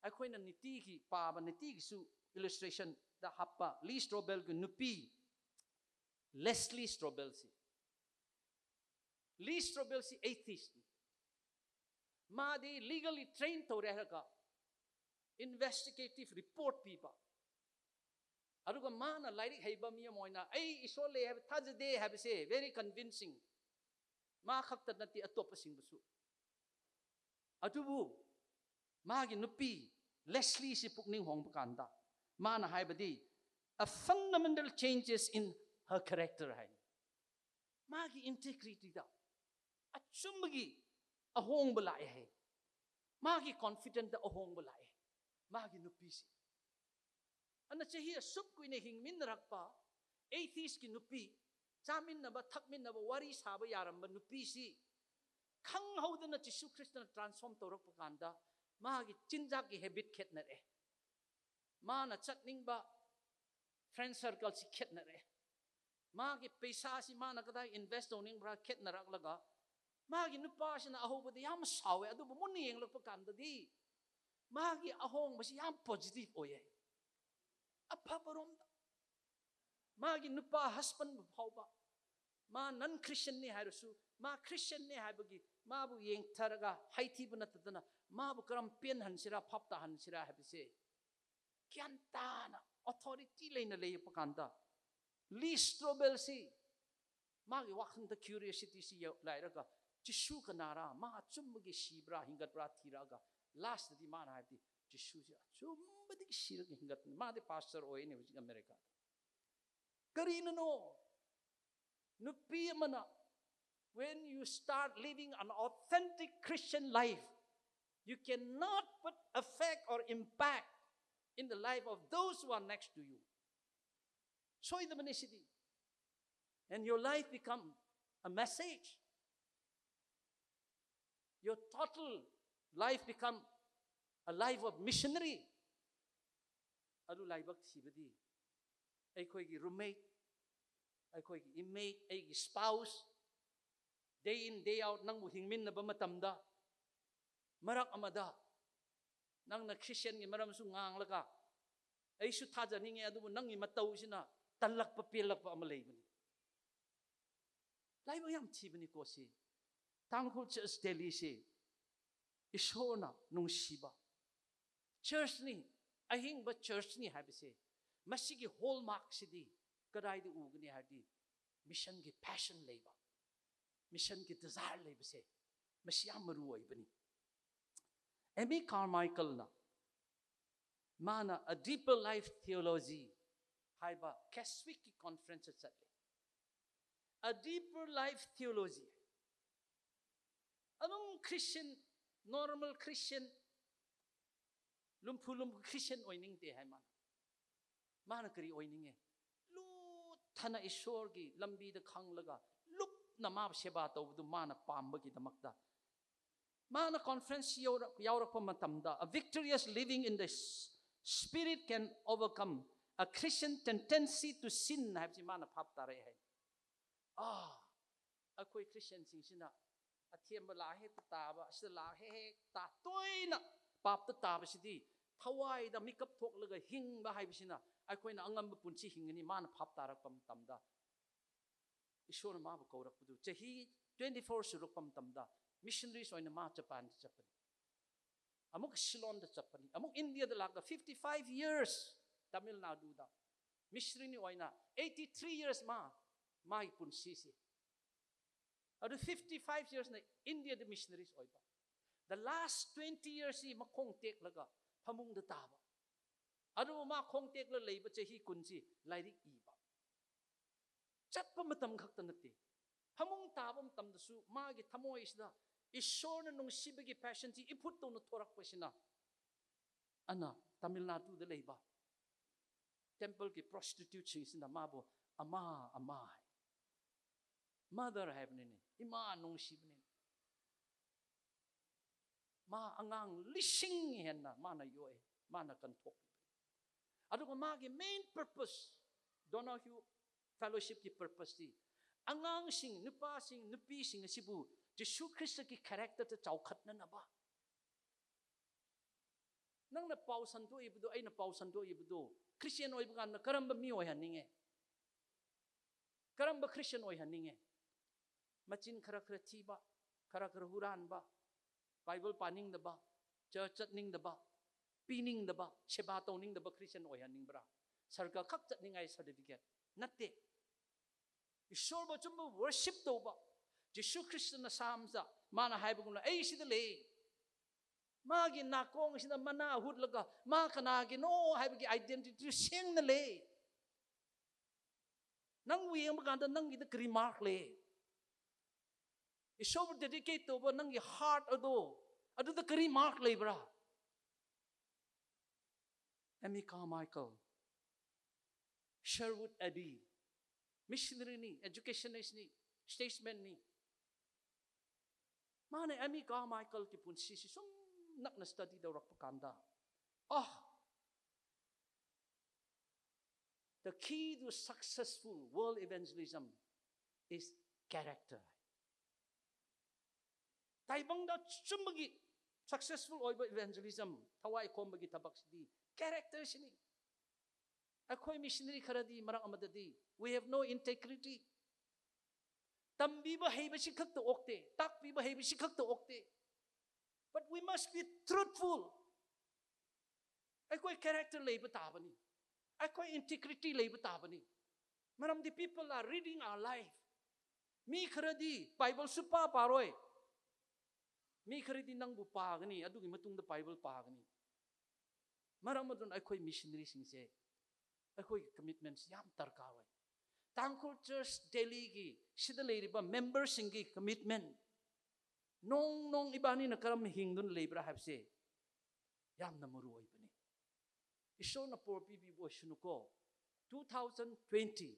ꯑꯩꯈꯣꯏꯅ ꯅꯤꯇꯤꯒꯤ ꯄꯥꯕ, ꯅꯤꯇꯤꯒꯤꯁꯨ ꯏꯂꯁꯇ꯭ꯔꯦꯁꯟꯗ ꯍꯥꯞꯄ ꯂꯤ ꯁ꯭ꯇ꯭ꯔꯣꯕꯦꯜꯒꯤ ꯅꯨꯄꯤ, ꯂꯦꯁꯂꯤ ꯁ꯭ꯇ꯭ꯔꯣꯕꯦꯜꯁꯤ꯫ ꯂꯤ ꯁ꯭ꯇ꯭ꯔꯣꯕꯦꯜꯁꯤ ꯑꯦꯊꯤꯁꯅꯤ꯫ ꯃꯥꯗꯤ ꯂꯤꯒꯦꯜꯂꯤ ꯇ꯭ꯔꯦꯟ ꯇꯧꯔꯦ ꯍꯥꯏꯔꯒ ꯏꯟꯚꯦꯁꯇꯤꯒꯦꯇꯤꯚ ꯔꯤꯄꯣꯔꯠ ꯄꯤꯕ, ꯑꯗꯨꯒ ꯃꯥꯅ ꯂꯥꯏꯔꯤꯛ ꯍꯩꯕ ꯃꯤ ꯑꯃ ꯑꯣꯏꯅ ꯑꯩ ꯏꯁꯣꯔ ꯂꯩ ꯍꯥꯏꯕ ꯊꯥꯖꯗꯦ ꯍꯥꯏꯕꯁꯦ very convincing꯫ ꯃꯥ ꯈꯛꯇ ꯅꯠꯇꯦ, ꯑꯇꯣꯞꯄꯁꯤꯡꯕꯨꯁꯨ꯫ ꯑꯗꯨꯕꯨ ꯃꯥꯒꯤ ꯅꯨꯄꯤ ꯂꯦꯁꯂꯤꯁꯤ ꯄꯨꯛꯅꯤꯡ ꯍꯣꯡꯕ ꯀꯥꯟꯗ, ꯃꯥꯅ ꯍꯥꯏꯕꯗꯤ, "A fundamental changes in her character" ꯍꯥꯏ꯫ ꯃꯥꯒꯤ ꯏꯟꯇꯦꯒ꯭ꯔꯤꯇꯤꯗ ꯑꯆꯨꯝꯕꯒꯤ ꯑꯍꯣꯡꯕ ꯂꯥꯛꯑꯦ ꯍꯥꯏ꯫ ꯃꯥꯒꯤ ꯀꯣꯟꯐꯤꯗꯦꯟꯁꯇ ꯑꯍꯣꯡꯕ ꯂꯥꯛꯑꯦ ꯃꯥꯒꯤ ꯅꯨꯄꯤꯁꯤ꯫ ꯑꯗꯨꯅ ꯆꯍꯤ ꯑꯁꯨꯛ ꯀꯨꯏꯅ ꯍꯤꯡꯃꯤꯟꯅꯔꯛꯄ ꯑꯦꯊꯤꯁꯀꯤ ꯅꯨꯄꯤ, ꯆꯥꯃꯤꯟꯅꯕ, ꯊꯛꯃꯤꯟꯅꯕ, ꯋꯥꯔꯤ ꯁꯥꯕ ꯌꯥꯔꯝꯕ ꯅꯨꯄꯤꯁꯤ ꯈꯪꯍꯧꯗꯅ ꯖꯤꯁꯨ ꯈ꯭ꯔꯤꯁꯇꯅ ꯇ꯭ꯔꯥꯟꯁꯐꯣꯔꯝ ꯇꯧꯔꯛꯄ ꯀꯥꯟꯗ ꯃꯥꯒꯤ ꯆꯤꯟꯖꯥꯛꯀꯤ ꯍꯦꯕꯤꯠ ꯈꯦꯠꯅꯔꯛꯑꯦ꯫ ꯃꯥꯅ ꯆꯠꯅꯤꯡꯕ ꯐ꯭ꯔꯦꯟ ꯁꯔꯀꯜꯁꯤ ꯈꯦꯠꯅꯔꯛꯑꯦ꯫ ꯃꯥꯒꯤ ꯄꯩꯁꯥꯁꯤ ꯃꯥꯅ ꯀꯗꯥꯏ ꯏꯟꯚꯦꯁ ꯇꯧꯅꯤꯡꯕ꯭ꯔꯥ ꯈꯦꯠꯅꯔꯛꯂꯒ, ꯃꯥꯒꯤ ꯅꯨꯄꯥꯁꯤꯅ ꯑꯍꯧꯕꯗ ꯌꯥꯝ ꯁꯥꯎꯋꯦ, ꯑꯗꯨꯕꯨ ꯃꯨꯟꯅ ꯌꯦꯡꯂꯛꯄ ꯀꯥꯟꯗꯗꯤ ꯃꯥꯒꯤ ꯑꯍꯣꯡꯕꯁꯤ ꯌꯥꯝ ꯄꯣꯖꯤꯇꯤꯚ ꯑꯣꯏꯌꯦ꯫ ꯑꯐꯕꯔꯣꯝꯗ, ꯃꯥꯒꯤ ꯅꯨꯄꯥ husbandꯕꯨ ꯐꯥꯎꯕ, ꯃꯥ non Christianꯅꯤ ꯍꯥꯏꯔꯁꯨ, ꯃꯥ Christianꯅꯤ ꯍꯥꯏꯕꯒꯤ ꯃꯥꯕꯨ ꯌꯦꯡꯊꯔꯒ ꯍꯥꯏꯊꯤꯕ ꯅꯠꯇꯗꯅ, ꯃꯥꯕꯨ ꯀꯔꯝ ꯄꯦꯟꯍꯟꯁꯤꯔꯥ, ꯐꯥꯞ ꯇꯥꯍꯟꯁꯤꯔꯥ ꯍꯥꯏꯕꯁꯦ ꯒ꯭ꯌꯥꯟ ꯇꯥꯅ authority ꯂꯩꯅ ꯂꯩꯔꯛꯄ ꯀꯥꯟꯗ, ꯂꯤ ꯁ꯭ꯇ꯭ꯔꯣꯕꯦꯜꯁꯤ ꯃꯥꯒꯤ ꯋꯥꯈꯜꯗ curiosityꯁꯤ ꯌꯧ-, ꯂꯩꯔꯒ, "ꯖꯤꯁꯨ ꯀꯅꯥꯔꯥ? ꯃꯥ ꯑꯆꯨꯝꯕꯒꯤ ꯁꯤꯕ꯭ꯔꯥ, ꯍꯤꯡꯒꯠꯄ꯭ꯔꯥ?" ꯊꯤꯔꯛꯑꯒ, lastꯇꯗꯤ ꯃꯥꯅ ꯍꯥꯏꯕꯗꯤ, "ꯖꯤꯁꯨꯁꯦ ꯑꯆꯨꯝꯕꯗꯒꯤ ꯁꯤꯔꯒ ꯍꯤꯡꯒꯠꯄꯅꯤ꯫" ꯃꯥꯗꯤ pastor ꯑꯣꯏꯅꯦ ꯍꯧꯖꯤꯛ ꯑꯃꯦꯔꯤꯀꯥꯗ꯫ ꯀꯔꯤꯅꯅꯣ? ꯅꯨꯄꯤ ꯑꯃꯅ, when you start living an authentic Christian life, you cannot but affect or impact in the life of those who are next to you. ꯁꯣꯏꯗꯕꯅꯤ CD. And your life become a message. Your total life become a life of missionary. ꯑꯗꯨ ꯂꯥꯏꯕꯛ ꯊꯤꯕꯗꯤ ꯑꯩꯈꯣꯏꯒꯤ roommate, ꯑꯩꯈꯣꯏꯒꯤ inmate, ꯑꯩꯒꯤ spouse, day in day out ꯅꯪꯕꯨ ꯍꯤꯡꯃꯤꯟꯅꯕ ꯃꯇꯝꯗ, ꯃꯔꯛ ꯑꯃꯗ ꯅꯪꯅ Christianꯒꯤ ꯃꯔꯝꯁꯨ ꯉꯥꯡꯂꯒ, "ꯑꯩꯁꯨ ꯊꯥꯖꯅꯤꯡꯉꯦ, ꯑꯗꯨꯕꯨ ꯅꯪꯒꯤ ꯃꯇꯧꯁꯤꯅ ꯇꯜꯂꯛꯄ ꯄꯦꯜꯂꯛꯄ ꯑꯃ ꯂꯩꯕꯅꯤ꯫" ꯂꯥꯏꯕꯛ ꯌꯥꯝ ꯊꯤꯕꯅꯤꯀꯣ ꯁꯤ꯫ ꯇꯥꯡꯈꯨꯜ Church Delhiꯁꯤ ꯏꯁꯣꯔꯅ ꯅꯨꯡꯁꯤꯕ churchꯅꯤ, ꯑꯍꯤꯡꯕ churchꯅꯤ ꯍꯥꯏꯕꯁꯦ, ꯃꯁꯤꯒꯤ hallmarkꯁꯤꯗꯤ ꯀꯗꯥꯏꯗ ꯎꯒꯅꯤ ꯍꯥꯏꯔꯗꯤ, missionꯒꯤ passion ꯂꯩꯕ, missionꯒꯤ desire ꯂꯩꯕꯁꯦ, ꯃꯁꯤ ꯌꯥꯝ ꯃꯔꯨ ꯑꯣꯏꯕꯅꯤ꯫ Amy Carmichaelꯅ, ꯃꯥꯅ A Deeper Life Theology ꯍꯥꯏꯕ Keswickꯀꯤ conferenceꯇ ꯆꯠꯂꯦ꯫ A Deeper Life Theology꯫ ꯑꯗꯨꯝ Christian, normal Christian, ꯂꯨꯝꯐꯨ ꯂꯨꯝꯐꯨ Christian ꯑꯣꯏꯅꯤꯡꯗꯦ ꯍꯥꯏ ꯃꯥꯅ꯫ ꯃꯥꯅ ꯀꯔꯤ ꯑꯣꯏꯅꯤꯡꯉꯦ? ꯂꯨꯊꯅ ꯏꯁꯣꯔꯒꯤ ꯂꯝꯕꯤꯗ ꯈꯪꯂꯒ ꯂꯨꯞꯅ ꯃꯥꯕꯨ ꯁꯦꯕꯥ ꯇꯧꯕꯗꯨ ꯃꯥꯅ ꯄꯥꯝꯕꯒꯤꯗꯃꯛꯇ, ꯃꯥꯅ conference ꯌꯧꯔꯛ-, ꯌꯥꯎꯔꯛꯄ ꯃꯇꯝꯗ, "A victorious living in the s-, spirit can overcome a Christian tendency to sin" ꯍꯥꯏꯕꯁꯤ ꯃꯥꯅ ꯚꯥꯞ ꯇꯥꯔꯛꯑꯦ ꯍꯥꯏ꯫ ꯑꯥ, ꯑꯩꯈꯣꯏ Christianꯁꯤꯡꯁꯤꯅ ꯑꯊꯦꯝꯕ ꯂꯥꯛ ꯍꯦꯛꯇ ꯇꯥꯕ, ꯑꯁꯤꯗ ꯂꯥꯛ ꯍꯦꯛ ꯍꯦꯛ ꯇꯥ-, ꯇꯣꯏꯅ ꯄꯥꯞꯇ ꯇꯥꯕꯁꯤꯗꯤ, ꯊꯋꯥꯏꯗ ꯃꯤꯀꯞ ꯊꯣꯛꯂꯒ ꯍꯤꯡꯕ ꯍꯥꯏꯕꯁꯤꯅ ꯑꯩꯈꯣꯏꯅ ꯑꯉꯝꯕ ꯄꯨꯟꯁꯤ ꯍꯤꯡꯒꯅꯤ꯫ ꯃꯥꯅ ꯚꯥꯞ ꯇꯥꯔꯛꯄ ꯃꯇꯝꯗ, ꯏꯁꯣꯔꯅ ꯃꯥꯕꯨ ꯀꯧꯔꯛꯄꯗꯨ, ꯆꯍꯤ twenty four ꯁꯨꯔꯛꯄ ꯃꯇꯝꯗ missionaries ꯑꯣꯏꯅ ꯃꯥ ꯖꯄꯥꯟꯗ ꯆꯠꯄꯅꯤ꯫ ꯑꯃꯨꯛ ꯁꯤꯂꯣꯟꯗ ꯆꯠꯄꯅꯤ꯫ ꯑꯃꯨꯛ ꯏꯟꯗꯤꯌꯥꯗ ꯂꯥꯛꯂꯒ fifty five years ꯇꯥꯃꯤꯜ ꯅꯥꯗꯨꯗ missionary ꯑꯣꯏꯅ, eighty three years ꯃꯥ, ꯃꯥꯒꯤ ꯄꯨꯟꯁꯤꯁꯤ꯫ ꯑꯗꯨ fifty five yearsꯅ ꯏꯟꯗꯤꯌꯥꯗ missionaries ꯑꯣꯏꯕ꯫ The last twenty yearsꯁꯤ ꯃꯈꯣꯡ ꯇꯦꯛꯂꯒ ꯐꯃꯨꯡꯗ ꯇꯥꯕ꯫ ꯑꯗꯨꯕꯨ ꯃꯥ ꯈꯣꯡ ꯇꯦꯛꯂ ꯂꯩꯕ ꯆꯍꯤ ꯀꯨꯟꯁꯤ ꯂꯥꯏꯔꯤꯛ ꯏꯕ꯫ ꯆꯠꯄ ꯃꯇꯝ ꯈꯛꯇ ꯅꯠꯇꯦ, ꯐꯃꯨꯡ ꯇꯥꯕ ꯃꯇꯝꯗꯁꯨ ꯃꯥꯒꯤ ꯊꯃꯣꯏꯁꯤꯗ ꯏꯁꯣꯔꯅ ꯅꯨꯡꯁꯤꯕꯒꯤ passionꯁꯤ ꯏꯐꯨꯠ ꯇꯧꯅ ꯊꯣꯔꯛꯄꯁꯤꯅ, ꯑꯅ ꯇꯥꯃꯤꯜ ꯅꯥꯗꯨꯗ ꯂꯩꯕ templeꯒꯤ prostituteꯁꯤꯡꯁꯤꯅ ꯃꯥꯕꯨ ꯑꯃ ꯑꯃ ꯍꯥꯏ, mother ꯍꯥꯏꯕꯅꯤꯅꯦ, ꯏꯃꯥ ꯅꯨꯡꯁꯤꯕꯅꯤꯅꯦ꯫ ꯃꯥ ꯑꯉꯥꯡ ꯂꯤꯁꯤꯡ ꯍꯦꯟꯅ ꯃꯥꯅ ꯌꯣꯛꯑꯦ, ꯃꯥꯅ ꯀꯟꯊꯣꯛꯄꯤꯕꯅꯤ꯫ ꯑꯗꯨꯒ ꯃꯥꯒꯤ main purpose, Donahue Fellowshipꯀꯤ purposeꯇꯤ ꯑꯉꯥꯡꯁꯤꯡ, ꯅꯨꯄꯥꯁꯤꯡ, ꯅꯨꯄꯤꯁꯤꯡ ꯑꯁꯤꯕꯨ ꯖꯤꯁꯨ ꯈ꯭ꯔꯤꯁꯇꯒꯤ characterꯗ ꯆꯥꯎꯈꯠꯅꯅꯕ꯫ ꯅꯪꯅ ꯄꯥꯎ ꯁꯟꯗꯣꯛꯏꯕꯗꯨ, ꯑꯩꯅ ꯄꯥꯎ ꯁꯟꯗꯣꯛꯏꯕꯗꯨ, Christian ꯑꯣꯏꯕ ꯀꯥꯟꯗ ꯀꯔꯝꯕ ꯃꯤ ꯑꯣꯏꯍꯟꯅꯤꯡꯉꯦ? ꯀꯔꯝꯕ Christian ꯑꯣꯏꯍꯟꯅꯤꯡꯉꯦ? ꯃꯆꯤꯟ ꯈꯔ ꯈꯔ ꯊꯤꯕ, ꯈꯔ ꯈꯔ ꯍꯨꯔꯥꯟꯕ, ꯕꯥꯏꯕꯜ ꯄꯥꯅꯤꯡꯗꯕ, ꯆꯔꯆ ꯆꯠꯅꯤꯡꯗꯕ, ꯄꯤꯅꯤꯡꯗꯕ, ꯁꯦꯕꯥ ꯇꯧꯅꯤꯡꯗꯕ Christian ꯑꯣꯏꯍꯟꯅꯤꯡꯕ꯭ꯔꯥ? ꯁꯔꯒ ꯈꯛ ꯆꯠꯅꯤꯡꯉꯥꯏ certificate ꯅꯠꯇꯦ꯫ ꯏꯁꯣꯔꯕꯨ ꯑꯆꯨꯝꯕ worship ꯇꯧꯕ, ꯖꯤꯁꯨ ꯈ꯭ꯔꯤꯁꯇꯅ ꯁꯥꯝꯁ ꯃꯥꯅ ꯍꯥꯏꯕꯒꯨꯝꯅ, "ꯑꯩ ꯁꯤꯗ ꯂꯩ"꯫ ꯃꯥꯒꯤ ꯅꯥꯀꯣꯡꯁꯤꯗ ꯃꯅꯥ ꯍꯨꯠꯂꯒ ꯃꯥ ꯀꯅꯥꯒꯤꯅꯣ ꯍꯥꯏꯕꯒꯤ identity ꯁꯦꯡꯅ ꯂꯩ꯫ ꯅꯪꯕꯨ ꯌꯦꯡꯕ ꯀꯥꯟꯗ ꯅꯪꯒꯤꯗ ꯀꯔꯤ mark ꯂꯩ? ꯏꯁꯣꯔꯕꯨ dedicate ꯇꯧꯕ ꯅꯪꯒꯤ heart ꯑꯗꯣ, ꯑꯗꯨꯗ ꯀꯔꯤ mark ꯂꯩꯕ꯭ꯔꯥ? Amy Carmichael, Sherwood Eddy, missionaryꯅꯤ, educationistꯅꯤ, statesmanꯅꯤ꯫ ꯃꯥꯅ Amy Carmichaelꯒꯤ ꯄꯨꯟꯁꯤꯁꯤ ꯁꯨꯝ ꯅꯛꯅ study ꯇꯧꯔꯛꯄ ꯀꯥꯟꯗ, ꯑꯥ, "The key to successful world evangelism is character." ꯇꯥꯏꯕꯪꯗ ꯑꯆꯨꯝꯕꯒꯤ successful ꯑꯣꯏꯕ evangelism, ꯊꯋꯥꯏ ꯈꯣꯝꯕꯒꯤ ꯊꯕꯛꯁꯤꯗꯤ characterꯁꯤꯅꯤ꯫ ꯑꯩꯈꯣꯏ ꯃꯤꯁꯅꯔꯤ ꯈꯔꯗꯤ ꯃꯔꯛ ꯑꯃꯗꯗꯤ we have no integrity. ꯇꯝꯕꯤꯕ ꯍꯩꯕꯁꯤ ꯈꯛꯇ ꯑꯣꯛꯇꯦ, ꯇꯥꯛꯄꯤꯕ ꯍꯩꯕꯁꯤ ꯈꯛꯇ ꯑꯣꯛꯇꯦ. But we must be truthful. ꯑꯩꯈꯣꯏ character ꯂꯩꯕ ꯇꯥꯕꯅꯤ. ꯑꯩꯈꯣꯏ integrity ꯂꯩꯕ ꯇꯥꯕꯅꯤ. ꯃꯔꯝꯗꯤ people are reading our life. ꯃꯤ ꯈꯔꯗꯤ ꯕꯥꯏꯕꯜꯁꯨ ꯄꯥ ꯄꯥꯔꯣꯏ. ꯃꯤ ꯈꯔꯗꯤ ꯅꯪꯕꯨ ꯄꯥꯒꯅꯤ, ꯑꯗꯨꯒꯤ ꯃꯇꯨꯡꯗ ꯕꯥꯏꯕꯜ ꯄꯥꯒꯅꯤ. ꯃꯔꯝ ꯑꯗꯨꯅ ꯑꯩꯈꯣꯏ ꯃꯤꯁꯅꯔꯤꯁꯤꯡꯁꯦ ꯑꯩꯈꯣꯏꯒꯤ commitment ꯁꯤ ꯌꯥꯝ ꯗꯔꯀꯥꯔ ꯑꯣꯏ. ꯇꯥꯡꯈꯨꯜ ꯆꯔꯆ ꯗꯦꯜꯂꯤꯒꯤ ꯁꯤꯗ ꯂꯩꯔꯤꯕ member ꯁꯤꯡꯒꯤ commitment, ꯅꯣꯡ ꯅꯣꯡ ꯏꯕꯥꯅꯤꯅ ꯀꯔꯝ ꯍꯤꯡꯗꯨꯅ ꯂꯩꯕ꯭ꯔꯥ ꯍꯥꯏꯕꯁꯦ ꯌꯥꯝꯅ ꯃꯔꯨ ꯑꯣꯏꯕꯅꯤ. ꯏꯁꯣꯔꯅ ꯄꯣꯔ ꯄꯤꯕꯤꯕ ꯑꯣꯏꯁꯅꯨꯀꯣ. Two thousand twenty,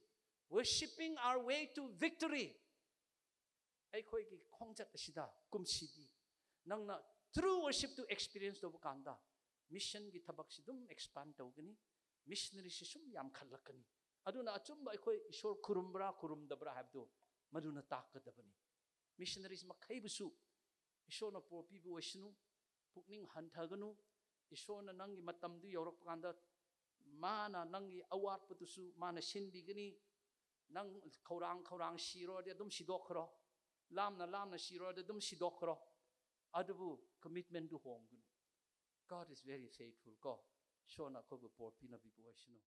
worshipping our way to victory. ꯑꯩꯈꯣꯏꯒꯤ ꯈꯣꯡꯆꯠ ꯑꯁꯤꯗ ꯀꯨꯝꯁꯤꯗꯤ ꯅꯪꯅ true worship ꯇꯨ experience ꯇꯧꯕ ꯀꯥꯟꯗ mission ꯒꯤ ꯊꯕꯛꯁꯤ ꯑꯗꯨꯝ expand ꯇꯧꯒꯅꯤ, missionary ꯁꯤ ꯁꯨꯝ ꯌꯥꯝꯈꯠꯂꯛꯀꯅꯤ. ꯑꯗꯨꯅ ꯑꯆꯨꯝꯕ ꯑꯩꯈꯣꯏ ꯏꯁꯣꯔ ꯈꯨꯔꯨꯝꯕ꯭ꯔꯥ ꯈꯨꯔꯨꯝꯗꯕ꯭ꯔꯥ ꯍꯥꯏꯕꯗꯨ ꯃꯗꯨꯅ ꯇꯥꯛꯀꯗꯕꯅꯤ. Missionaries ꯃꯈꯩꯕꯨꯁꯨ ꯏꯁꯣꯔꯅ ꯄꯣꯔ ꯄꯤꯕ ꯑꯣꯏꯁꯅꯨ. ꯄꯨꯛꯅꯤꯡ ꯍꯟꯊꯒꯅꯨ. ꯏꯁꯣꯔꯅ ꯅꯪꯒꯤ ꯃꯇꯝꯗꯨ ꯌꯧꯔꯛꯄ ꯀꯥꯟꯗ ꯃꯥꯅ ꯅꯪꯒꯤ ꯑꯋꯥꯠꯄꯗꯨꯁꯨ ꯃꯥꯅ ꯁꯤꯟꯕꯤꯒꯅꯤ. ꯅꯪ ꯈꯧꯔꯥꯡ ꯈꯧꯔꯥꯡ ꯁꯤꯔꯣꯗꯤ ꯑꯗꯨꯝ ꯁꯤꯗꯣꯛꯈ꯭ꯔꯣ, ꯂꯥꯝꯅ ꯂꯥꯝꯅ ꯁꯤꯔꯣꯗꯤ ꯑꯗꯨꯝ ꯁꯤꯗꯣꯛꯈ꯭ꯔꯣ. ꯑꯗꯨꯕꯨ commitment do ꯍꯣꯡꯒꯅꯨ. God is very faithful ꯀꯣ. ꯏꯁꯣꯔꯅ ꯑꯩꯈꯣꯏꯕꯨ ꯄꯣꯔ ꯄꯤꯅꯕꯤꯕ ꯑꯣꯏꯁꯅꯨ.